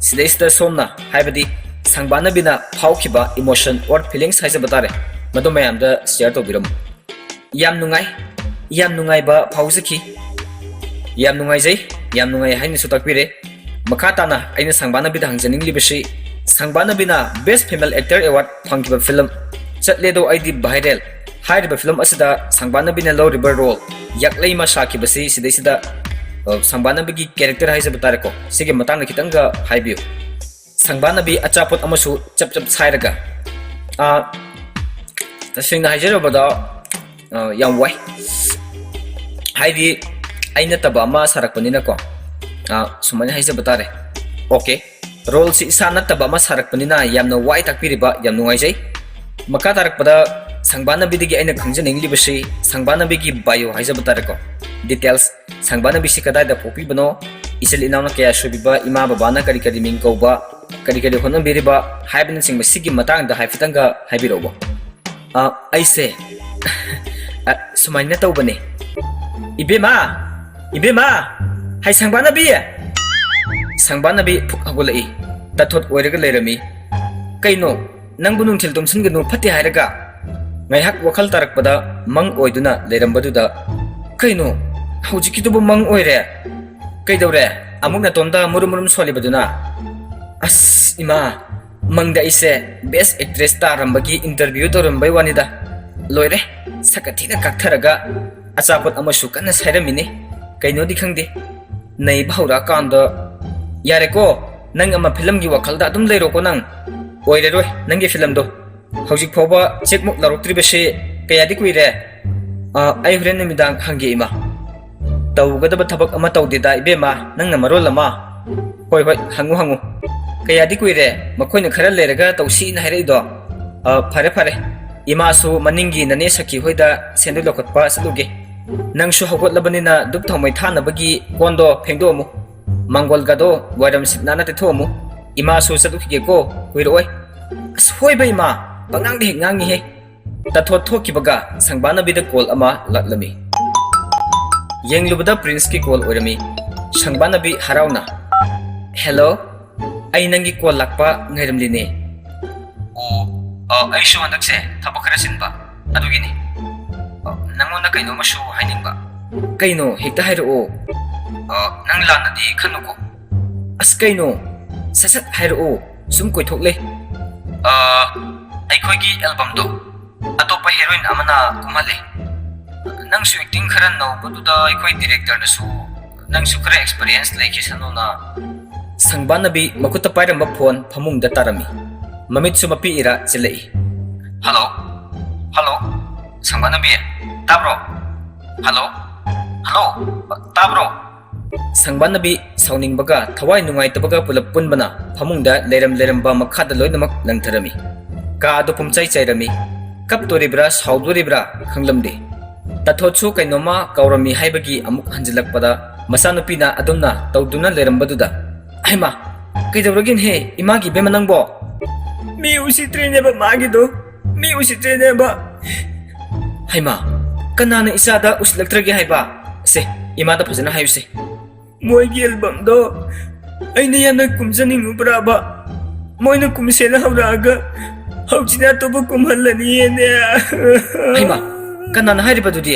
ꯁꯤꯗꯩꯁꯤꯗ ꯁꯣꯝꯅ, ꯍꯥꯏꯕꯗꯤ ꯁꯪꯕꯥꯅꯕꯤꯅ ꯐꯥꯎꯈꯤꯕ emotion or feelings ꯍꯥꯏꯖꯕ ꯇꯥꯔꯦ, ꯃꯗꯨ ꯃꯌꯥꯝꯗ share ꯇꯧꯕꯤꯔꯝꯃꯨ꯫ ꯌꯥꯝ ꯅꯨꯡꯉꯥꯏ, ꯌꯥꯝ ꯅꯨꯡꯉꯥꯏꯕ ꯐꯥꯎꯖꯈꯤ꯫ ꯌꯥꯝ ꯅꯨꯡꯉꯥꯏꯖꯩ, ꯌꯥꯝ ꯅꯨꯡꯉꯥꯏ ꯍꯥꯏꯅꯁꯨ ꯇꯥꯛꯄꯤꯔꯦ꯫ ꯃꯈꯥ ꯇꯥꯅ ꯑꯩꯅ ꯁꯪꯕꯥꯅꯕꯤꯗ ꯍꯪꯖꯅꯤꯡꯂꯤꯕꯁꯤ, ꯁꯪꯕꯥꯅꯕꯤꯅ Best Female Actor Award ꯐꯪꯈꯤꯕ film ꯆꯠꯂꯦꯗꯣ ꯑꯩꯗꯤ viral ꯍꯥꯏꯔꯤꯕ film ꯑꯁꯤꯗ ꯁꯪꯕꯥꯅꯕꯤꯅ ꯂꯧꯔꯤꯕ role, ꯌꯥꯛꯂꯩꯃ ꯁꯥꯈꯤꯕꯁꯤ, ꯁꯤꯗꯩꯁꯤꯗ, ꯑ, ꯁꯪꯕꯥꯅꯕꯤꯒꯤ character ꯍꯥꯏꯖꯕ ꯇꯥꯔꯦꯀꯣ, ꯁꯤꯒꯤ ꯃꯇꯥꯡꯗ ꯈꯤꯇꯪꯒ ꯍꯥꯏꯕꯤꯌꯨ꯫ ꯁꯪꯕꯥꯅꯕꯤ ꯑꯆꯥꯄꯣꯠ ꯑꯃꯁꯨ ꯆꯞ ꯆꯞ ꯁꯥꯏꯔꯒ, ꯑ, ꯇꯁꯦꯡꯅ ꯍꯥꯏꯖꯔꯕꯗ, ꯑ, ꯌꯥꯝ ꯋꯥꯏ꯫ ꯍꯥꯏꯗꯤ ꯑꯩ ꯅꯠꯇꯕ ꯑꯃ ꯁꯥꯔꯛꯄꯅꯤꯅꯀꯣ, ꯑ, ꯁꯨꯃꯥꯏꯅ ꯍꯥꯏꯖꯕ ꯇꯥꯔꯦ꯫ Okay, roleꯁꯤ ꯏꯁꯥ ꯅꯠꯇꯕ ꯑꯃ ꯁꯥꯔꯛꯄꯅꯤꯅ ꯌꯥꯝꯅ ꯋꯥꯏ ꯇꯥꯛꯄꯤꯔꯤꯕ, ꯌꯥꯝ ꯅꯨꯡꯉꯥꯏꯖꯩ꯫ ꯃꯈꯥ ꯇꯥꯔꯛꯄꯗ ꯁꯪꯕꯥꯅꯕꯤꯗꯒꯤ ꯑꯩꯅ ꯈꯪꯖꯅꯤꯡꯂꯤꯕꯁꯤ, ꯁꯪꯕꯥꯅꯕꯤꯒꯤ bio ꯍꯥꯏꯖꯕ ꯇꯥꯔꯦꯀꯣ, details, ꯁꯪꯕꯥꯅꯕꯤꯁꯤ ꯀꯗꯥꯏꯗ ꯄꯣꯛꯄꯤꯕꯅꯣ, ꯏꯆꯤꯜ ꯏꯅꯥꯎꯅ ꯀꯌꯥ ꯁꯨꯕꯤꯕ, ꯏꯃꯥ ꯕꯕꯥꯅ ꯀꯔꯤ ꯀꯔꯤ ꯃꯤꯡ ꯀꯧꯕ, ꯀꯔꯤ ꯀꯔꯤ ꯍꯣꯠꯅꯕꯤꯔꯤꯕ ꯍꯥꯏꯕꯅꯆꯤꯡꯕ ꯁꯤꯒꯤ ꯃꯇꯥꯡꯗ ꯍꯥꯏꯐꯦꯠꯇꯪꯒ ꯍꯥꯏꯕꯤꯔꯛꯎꯕ꯫ ꯑ, ꯑꯩꯁꯦ, ꯑ, ꯁꯨꯃꯥꯏꯅ ꯇꯧꯕꯅꯦ꯫ ꯏꯕꯦꯝꯃ! ꯏꯕꯦꯝꯃ! ꯍꯥꯏ ꯁꯪꯕꯥꯅꯕꯤ! ꯁꯪꯕꯥꯅꯕꯤ ꯐꯨꯛ ꯍꯧꯒꯠꯂꯛꯏ꯫ ꯇꯠꯊꯣꯠ ꯑꯣꯏꯔꯒ ꯂꯩꯔꯝꯃꯤ꯫ "ꯀꯩꯅꯣ? ꯅꯪꯕꯨ ꯅꯨꯡꯊꯤꯜ ꯇꯨꯝꯁꯤꯟꯒꯅꯨ ꯐꯠꯇꯦ ꯍꯥꯏꯔꯒ?" ꯉꯥꯏꯍꯥꯛ ꯋꯥꯈꯜ ꯇꯥꯔꯛꯄꯗ ꯃꯪ ꯑꯣꯏꯗꯨꯅ ꯂꯩꯔꯝꯕꯗꯨꯗ, "ꯀꯩꯅꯣ? ꯍꯧꯖꯤꯛꯀꯤꯗꯨꯕꯨ ꯃꯪ ꯑꯣꯏꯔꯦ? ꯀꯩꯗꯧꯔꯦ? ꯑꯃꯨꯛ ꯅꯇꯣꯝꯇ ꯃꯨꯔꯨꯝ ꯃꯨꯔꯨꯝ ꯁꯣꯜꯂꯤꯕꯗꯨꯅ?" "ꯑꯁ, ꯏꯃꯥ, ꯃꯪꯗ ꯑꯩꯁꯦ Best Actress ꯇꯥꯔꯝꯕꯒꯤ interview ꯇꯧꯔꯝꯕꯩ ꯋꯥꯅꯤꯗ꯫ ꯂꯣꯏꯔꯦ꯫ ꯁꯛꯀ ꯊꯤꯅ ꯀꯥꯛꯊꯔꯒ ꯑꯆꯥꯄꯣꯠ ꯑꯃꯁꯨ ꯀꯟꯅ ꯁꯥꯏꯔꯝꯃꯤꯅꯦ꯫ ꯀꯩꯅꯣꯗꯤ ꯈꯪꯗꯦ, ꯅꯩꯕ ꯍꯧꯔꯛꯑꯀꯥꯟꯗ꯫ "ꯌꯥꯔꯦꯀꯣ, ꯅꯪ ꯑꯃ ꯐꯤꯂꯝꯒꯤ ꯋꯥꯈꯜꯗ ꯑꯗꯨꯝ ꯂꯩꯔꯣꯀꯣ ꯅꯪ꯫ ꯑꯣꯏꯔꯔꯣꯏ ꯅꯪꯒꯤ ꯐꯤꯂꯝꯗꯣ꯫ ꯍꯧꯖꯤꯛ ꯐꯥꯎꯕ ꯆꯦꯛꯃꯨꯛ ꯂꯥꯎꯔꯛꯇ꯭ꯔꯤꯕꯁꯤ ꯀꯌꯥꯗꯤ ꯀꯨꯏꯔꯦ?" "ꯑ, ꯑꯩ ꯍꯣꯔꯦꯟ ꯅꯨꯃꯤꯗꯥꯡ ꯍꯪꯒꯦ, ꯏꯃꯥ꯫ ꯇꯧꯒꯗꯕ ꯊꯕꯛ ꯑꯃ ꯇꯧꯗꯦꯗ, ꯏꯕꯦꯝꯃ, ꯅꯪꯅ ꯃꯔꯣꯜ ꯑꯃ꯫" "ꯍꯣꯏ, ꯍꯣꯏ, ꯍꯪꯉꯨ, ꯍꯪꯉꯨ꯫ ꯀꯌꯥꯗꯤ ꯀꯨꯏꯔꯦ ꯃꯈꯣꯏꯅ ꯈꯔ ꯂꯩꯔꯒ ꯇꯧꯁꯤꯅ ꯍꯥꯏꯔꯛꯏꯗꯣ?" "ꯑ, ꯐꯔꯦ, ꯐꯔꯦ꯫ ꯏꯃꯥꯁꯨ ꯃꯅꯤꯡꯒꯤ ꯅꯅꯦ ꯁꯈꯤ ꯍꯣꯏꯗ ꯁꯦꯟꯗꯣꯏ ꯂꯧꯈꯠꯄ ꯆꯠꯂꯨꯒꯦ꯫ ꯅꯪꯁꯨ ꯍꯧꯒꯠꯂꯕꯅꯤꯅ ꯙꯨꯞ ꯊꯥꯎꯃꯩ ꯊꯥꯅꯕꯒꯤ ꯀꯣꯟꯗꯣ ꯐꯦꯡꯗꯣꯛꯑꯝꯃꯨ꯫ ꯃꯪꯒꯣꯜꯒꯗꯣ ꯋꯥꯏꯔꯝ ꯁꯤꯠ ꯅꯥꯟꯅ ꯇꯩꯊꯣꯛꯑꯝꯃꯨ꯫ ꯏꯃꯥꯁꯨ ꯆꯠꯂꯨꯈꯤꯒꯦꯀꯣ, ꯀꯨꯏꯔꯛꯑꯣꯏ꯫" "ꯑꯁ, ꯍꯣꯏꯕ ꯏꯃꯥ, ꯄꯉꯥꯡꯗ ꯍꯦꯛ ꯉꯥꯡꯉꯤꯍꯦ꯫" ꯇꯥꯊꯣꯠ ꯊꯣꯛꯈꯤꯕꯒ ꯁꯪꯕꯥꯅꯕꯤꯗ ꯀꯣꯜ ꯑꯃ ꯂꯥꯛꯂꯝꯃꯤ꯫ ꯌꯦꯡꯂꯨꯕꯗ ꯄ꯭ꯔꯤꯟꯁꯀꯤ ꯀꯣꯜ ꯑꯣꯏꯔꯝꯃꯤ꯫ ꯁꯪꯕꯥꯅꯕꯤ ꯍꯔꯥꯎꯅ, "ꯍꯦꯜꯂꯣ, ꯑꯩ ꯅꯪꯒꯤ ꯀꯣꯜ ꯂꯥꯛꯄ ꯉꯥꯏꯔꯝꯂꯤꯅꯦ꯫" "ꯑꯣ, ꯑ, ꯑꯩꯁꯨ ꯍꯟꯗꯛꯁꯦ ꯊꯕꯛ ꯈꯔ ꯆꯤꯟꯕ, ꯑꯗꯨꯒꯤꯅꯤ꯫ ꯑ, ꯅꯪꯉꯣꯟꯗ ꯀꯩꯅꯣꯝꯃꯁꯨ ꯍꯥꯏꯅꯤꯡꯕ꯫" "ꯀꯩꯅꯣ? ꯍꯦꯛꯇ ꯍꯥꯏꯔꯛꯑꯣ꯫" "ꯑ, ꯅꯪ ꯂꯥꯟꯅꯗꯤ ꯈꯟꯅꯨꯀꯣ꯫" "ꯑꯁ, ꯀꯩꯅꯣ? ꯁꯠ ꯁꯠ ꯍꯥꯏꯔꯛꯑꯣ, ꯁꯨꯝ ꯀꯣꯏꯊꯣꯛꯂꯦ꯫" "ꯑ, ꯑꯩꯈꯣꯏꯒꯤ ꯑꯦꯜꯕꯝꯗꯣ ꯑꯇꯣꯞꯄ ꯍꯦꯔꯣꯏꯟ ꯑꯃꯅ ꯀꯨꯝꯍꯜꯂꯦ꯫ ꯅꯪꯁꯨ ꯑꯦꯛꯇꯤꯡ ꯈꯔ ꯅꯧꯕꯗꯨꯗ ꯑꯩꯈꯣꯏ ꯗꯤꯔꯦꯛꯇꯔꯅꯁꯨ ꯅꯪꯁꯨ ꯈꯔ ꯑꯦꯛꯁꯄꯤꯔꯤꯌꯦꯟꯁ ꯂꯩꯈꯤꯁꯅꯨꯅ꯫" ꯁꯪꯕꯥꯅꯕꯤ ꯃꯈꯨꯠꯇ ꯄꯥꯏꯔꯝꯕ ꯐꯣꯟ ꯐꯃꯨꯡꯗ ꯇꯥꯔꯝꯃꯤ꯫ ꯃꯃꯤꯠꯁꯨ ꯃꯄꯤ ꯏꯔꯥ ꯆꯤꯜꯂꯛꯏ꯫ "ꯍꯜꯂꯣ? ꯍꯜꯂꯣ? ꯁꯪꯕꯥꯅꯕꯤ? ꯇꯥꯕ꯭ꯔꯣ? ꯍꯜꯂꯣ? ꯍꯜꯂꯣ? ꯇꯥꯕ꯭ꯔꯣ?" ꯁꯪꯕꯥꯅꯕꯤ ꯁꯥꯎꯅꯤꯡꯕꯒ ꯊꯋꯥꯏ ꯅꯨꯡꯉꯥꯏꯇꯕꯒ ꯄꯨꯂꯞ ꯄꯨꯟꯕꯅ ꯐꯃꯨꯡꯗ ꯂꯩꯔꯝ ꯂꯩꯔꯝꯕ ꯃꯈꯥꯗ ꯂꯣꯏꯅꯃꯛ ꯂꯪꯊꯔꯝꯃꯤ꯫ ꯀꯥ ꯑꯗꯨ ꯄꯨꯝꯆꯥꯏ ꯆꯥꯏꯔꯝꯃꯤ꯫ ꯀꯞꯇꯣꯔꯤꯕ꯭ꯔꯥ ꯁꯥꯎꯗꯣꯔꯤꯕ꯭ꯔꯥ ꯈꯪꯂꯝꯗꯦ꯫ ꯇꯥꯊꯣꯠꯁꯨ ꯀꯩꯅꯣꯝꯃ ꯀꯥꯎꯔꯝꯃꯤ ꯍꯥꯏꯕꯒꯤ ꯑꯃꯨꯛ ꯍꯟꯖꯤꯜꯂꯛꯄꯗ ꯃꯆꯥꯅꯨꯄꯤꯅ ꯑꯗꯨꯝꯅ ꯇꯧꯗꯨꯅ ꯂꯩꯔꯝꯕꯗꯨꯗ, "ꯍꯩꯃꯥ, ꯀꯩꯗꯧꯔꯒꯦꯅꯦꯍꯦ ꯏꯃꯥꯒꯤ ꯏꯕꯦꯝꯃ ꯅꯪꯕꯣ?" "ꯃꯤ ꯎꯁꯤꯠꯇ꯭ꯔꯤꯅꯦꯕ ꯃꯥꯒꯤꯗꯣ, ꯃꯤ ꯎꯁꯤꯠꯇ꯭ꯔꯤꯅꯦꯕ꯫" "ꯍꯩꯃꯥ, ꯀꯅꯥꯅ ꯏꯆꯥꯗ ꯎꯁꯤꯠꯂꯛꯇ꯭ꯔꯒꯦ ꯍꯥꯏꯕ? ꯁꯦ, ꯏꯃꯥꯗ ꯐꯖꯅ ꯍꯥꯏꯌꯨꯁꯦ꯫" "ꯃꯣꯏꯒꯤ ꯑꯦꯜꯕꯝꯗꯣ ꯑꯩꯅ ꯌꯥꯝꯅ ꯀꯨꯝꯖꯅꯤꯡꯉꯨꯕ꯭ꯔꯥꯕ? ꯃꯣꯏꯅ ꯀꯨꯝꯁꯦꯅ ꯍꯧꯔꯛꯑꯒ ꯍꯧꯖꯤꯛꯅ ꯑꯇꯣꯞꯄ ꯀꯨꯝꯍꯜꯂꯅꯤꯌꯦꯅꯦ꯫" "ꯍꯩꯃꯥ, ꯀꯅꯥꯅ ꯍꯥꯏꯔꯤꯕ ꯑꯗꯨꯗꯤ?"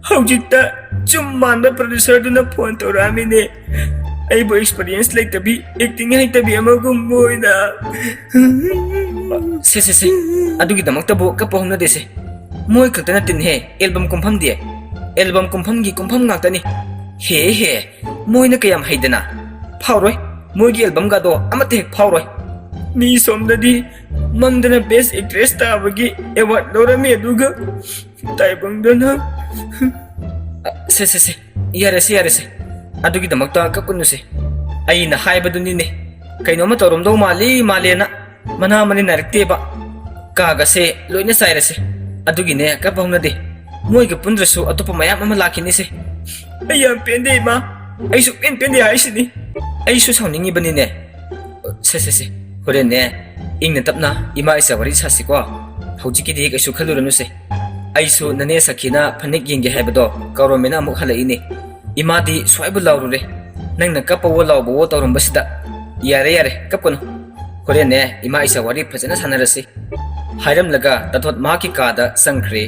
"ꯍꯧꯖꯤꯛꯇ ꯆꯨꯝ ꯃꯥꯟꯕ ꯄ꯭ꯔꯣꯗ꯭ꯌꯨꯁꯔꯗꯨꯅ ꯐꯣꯟ ꯇꯧꯔꯛꯑꯝꯃꯤꯅꯦ, ꯑꯩꯕꯨ ꯑꯦꯛꯁꯄꯤꯔꯤꯌꯦꯟꯁ ꯂꯩꯇꯕꯤ, ꯑꯦꯛꯇꯤꯡ ꯍꯩꯇꯕꯤ ꯑꯃꯒꯨꯝꯕ ꯑꯣꯏꯅ꯫" "ꯁꯦ, ꯁꯦ, ꯁꯦ, ꯑꯗꯨꯒꯤꯗꯃꯛꯇꯕꯨ ꯀꯞꯄ ꯍꯧꯅꯗꯦꯁꯦ꯫ ꯃꯣꯏ ꯈꯛꯇ ꯅꯠꯇꯦꯅꯦꯍꯦ ꯑꯦꯜꯕꯝ ꯀꯨꯝꯐꯝꯗꯤ꯫ ꯑꯦꯜꯕꯝ ꯀꯨꯝꯐꯝꯒꯤ ꯀꯨꯝꯐꯝ ꯉꯥꯛꯇꯅꯤ꯫ ꯍꯦ ꯍꯦ, ꯃꯣꯏꯅ ꯀꯌꯥꯝ ꯍꯩꯗꯅ꯫ ꯐꯥꯎꯔꯣꯏ, ꯃꯣꯏꯒꯤ ꯑꯦꯜꯕꯝꯒꯗꯣ ꯑꯃꯠꯇ ꯍꯦꯛ ꯐꯥꯎꯔꯣꯏ꯫ ꯃꯤ ꯁꯣꯝꯗꯗꯤ ꯃꯝꯗꯅ ꯕꯦꯁ ꯑꯦꯛꯇ꯭ꯔꯦꯁ ꯇꯥꯕꯒꯤ ꯑꯦꯋꯥꯔꯗ ꯂꯧꯔꯝꯃꯤ, ꯑꯗꯨꯒ ꯇꯥꯏꯕꯪꯗꯅ꯫ ꯑ, ꯁꯦ, ꯁꯦ, ꯁꯦ, ꯌꯥꯔꯦꯁꯦ, ꯌꯥꯔꯦꯁꯦ꯫ ꯑꯗꯨꯒꯤꯗꯃꯛꯇ ꯀꯞꯀꯅꯨꯁꯦ꯫ ꯑꯩꯅ ꯍꯥꯏꯕꯗꯨꯅꯤꯅꯦ, ꯀꯩꯅꯣꯝꯃ ꯇꯧꯔꯝꯗꯧ ꯃꯥꯜꯂꯤ, ꯃꯥꯜꯂꯦꯅ꯫ ꯃꯅꯥ ꯃꯅꯤꯟ ꯅꯥꯏꯔꯛꯇꯦꯕ꯫ ꯀꯥꯒꯁꯦ ꯂꯣꯏꯅ ꯆꯥꯏꯔꯁꯦ꯫ ꯑꯗꯨꯒꯤꯅꯦ ꯀꯞꯄ ꯍꯧꯅꯗꯦ꯫ ꯃꯣꯏꯒ ꯄꯨꯟꯗ꯭ꯔꯁꯨ ꯑꯇꯣꯞꯄ ꯃꯌꯥꯝ ꯑꯃ ꯂꯥꯛꯈꯤꯅꯤꯁꯦ꯫ ꯑꯩ ꯌꯥꯝ ꯄꯦꯟꯗꯦ, ꯏꯃꯥ꯫ ꯑꯩꯁꯨ ꯄꯦꯟ ꯄꯦꯟꯗꯦ ꯍꯥꯏꯁꯤꯅꯤ꯫ ꯑꯩꯁꯨ ꯁꯥꯎꯅꯤꯡꯉꯤꯕꯅꯤꯅꯦ꯫ ꯁꯦ, ꯁꯦ, ꯁꯦ꯫ ꯍꯣꯔꯦꯟꯅꯦ ꯏꯪꯅ ꯇꯞꯅ ꯏꯃꯥ ꯏꯆꯥ ꯋꯥꯔꯤ ꯁꯥꯁꯤꯀꯣ꯫ ꯍꯧꯖꯤꯛꯀꯤꯗꯤ ꯀꯩꯁꯨ ꯈꯜꯂꯨꯔꯅꯨꯁꯦ꯫ ꯑꯩꯁꯨ ꯅꯅꯦ ꯁꯈꯤꯅ ꯐꯅꯦꯛ ꯌꯦꯡꯒꯦ ꯍꯥꯏꯕꯗꯣ ꯀꯧꯔꯝꯃꯦꯅ ꯑꯃꯨꯛ ꯍꯜꯂꯛꯏꯅꯦ꯫ ꯏꯃꯥꯗꯤ ꯁ꯭ꯋꯥꯏꯕꯨ ꯂꯥꯎꯔꯨꯔꯦ꯫ ꯅꯪꯅ ꯀꯞꯄꯋꯣ ꯂꯥꯎꯕꯋꯣ ꯇꯧꯔꯝꯕꯁꯤꯗ꯫ ꯌꯥꯔꯦ, ꯌꯥꯔꯦ, ꯀꯞꯀꯅꯨ꯫ ꯍꯣꯔꯦꯟꯅꯦ ꯏꯃꯥ ꯏꯆꯥ ꯋꯥꯔꯤ ꯐꯖꯅ ꯁꯥꯟꯅꯔꯁꯤ꯫ ꯍꯥꯏꯔꯝꯂꯒ ꯇꯥꯊꯣꯠ ꯃꯍꯥꯛꯀꯤ ꯀꯥꯗ ꯆꯪꯈ꯭ꯔꯦ꯫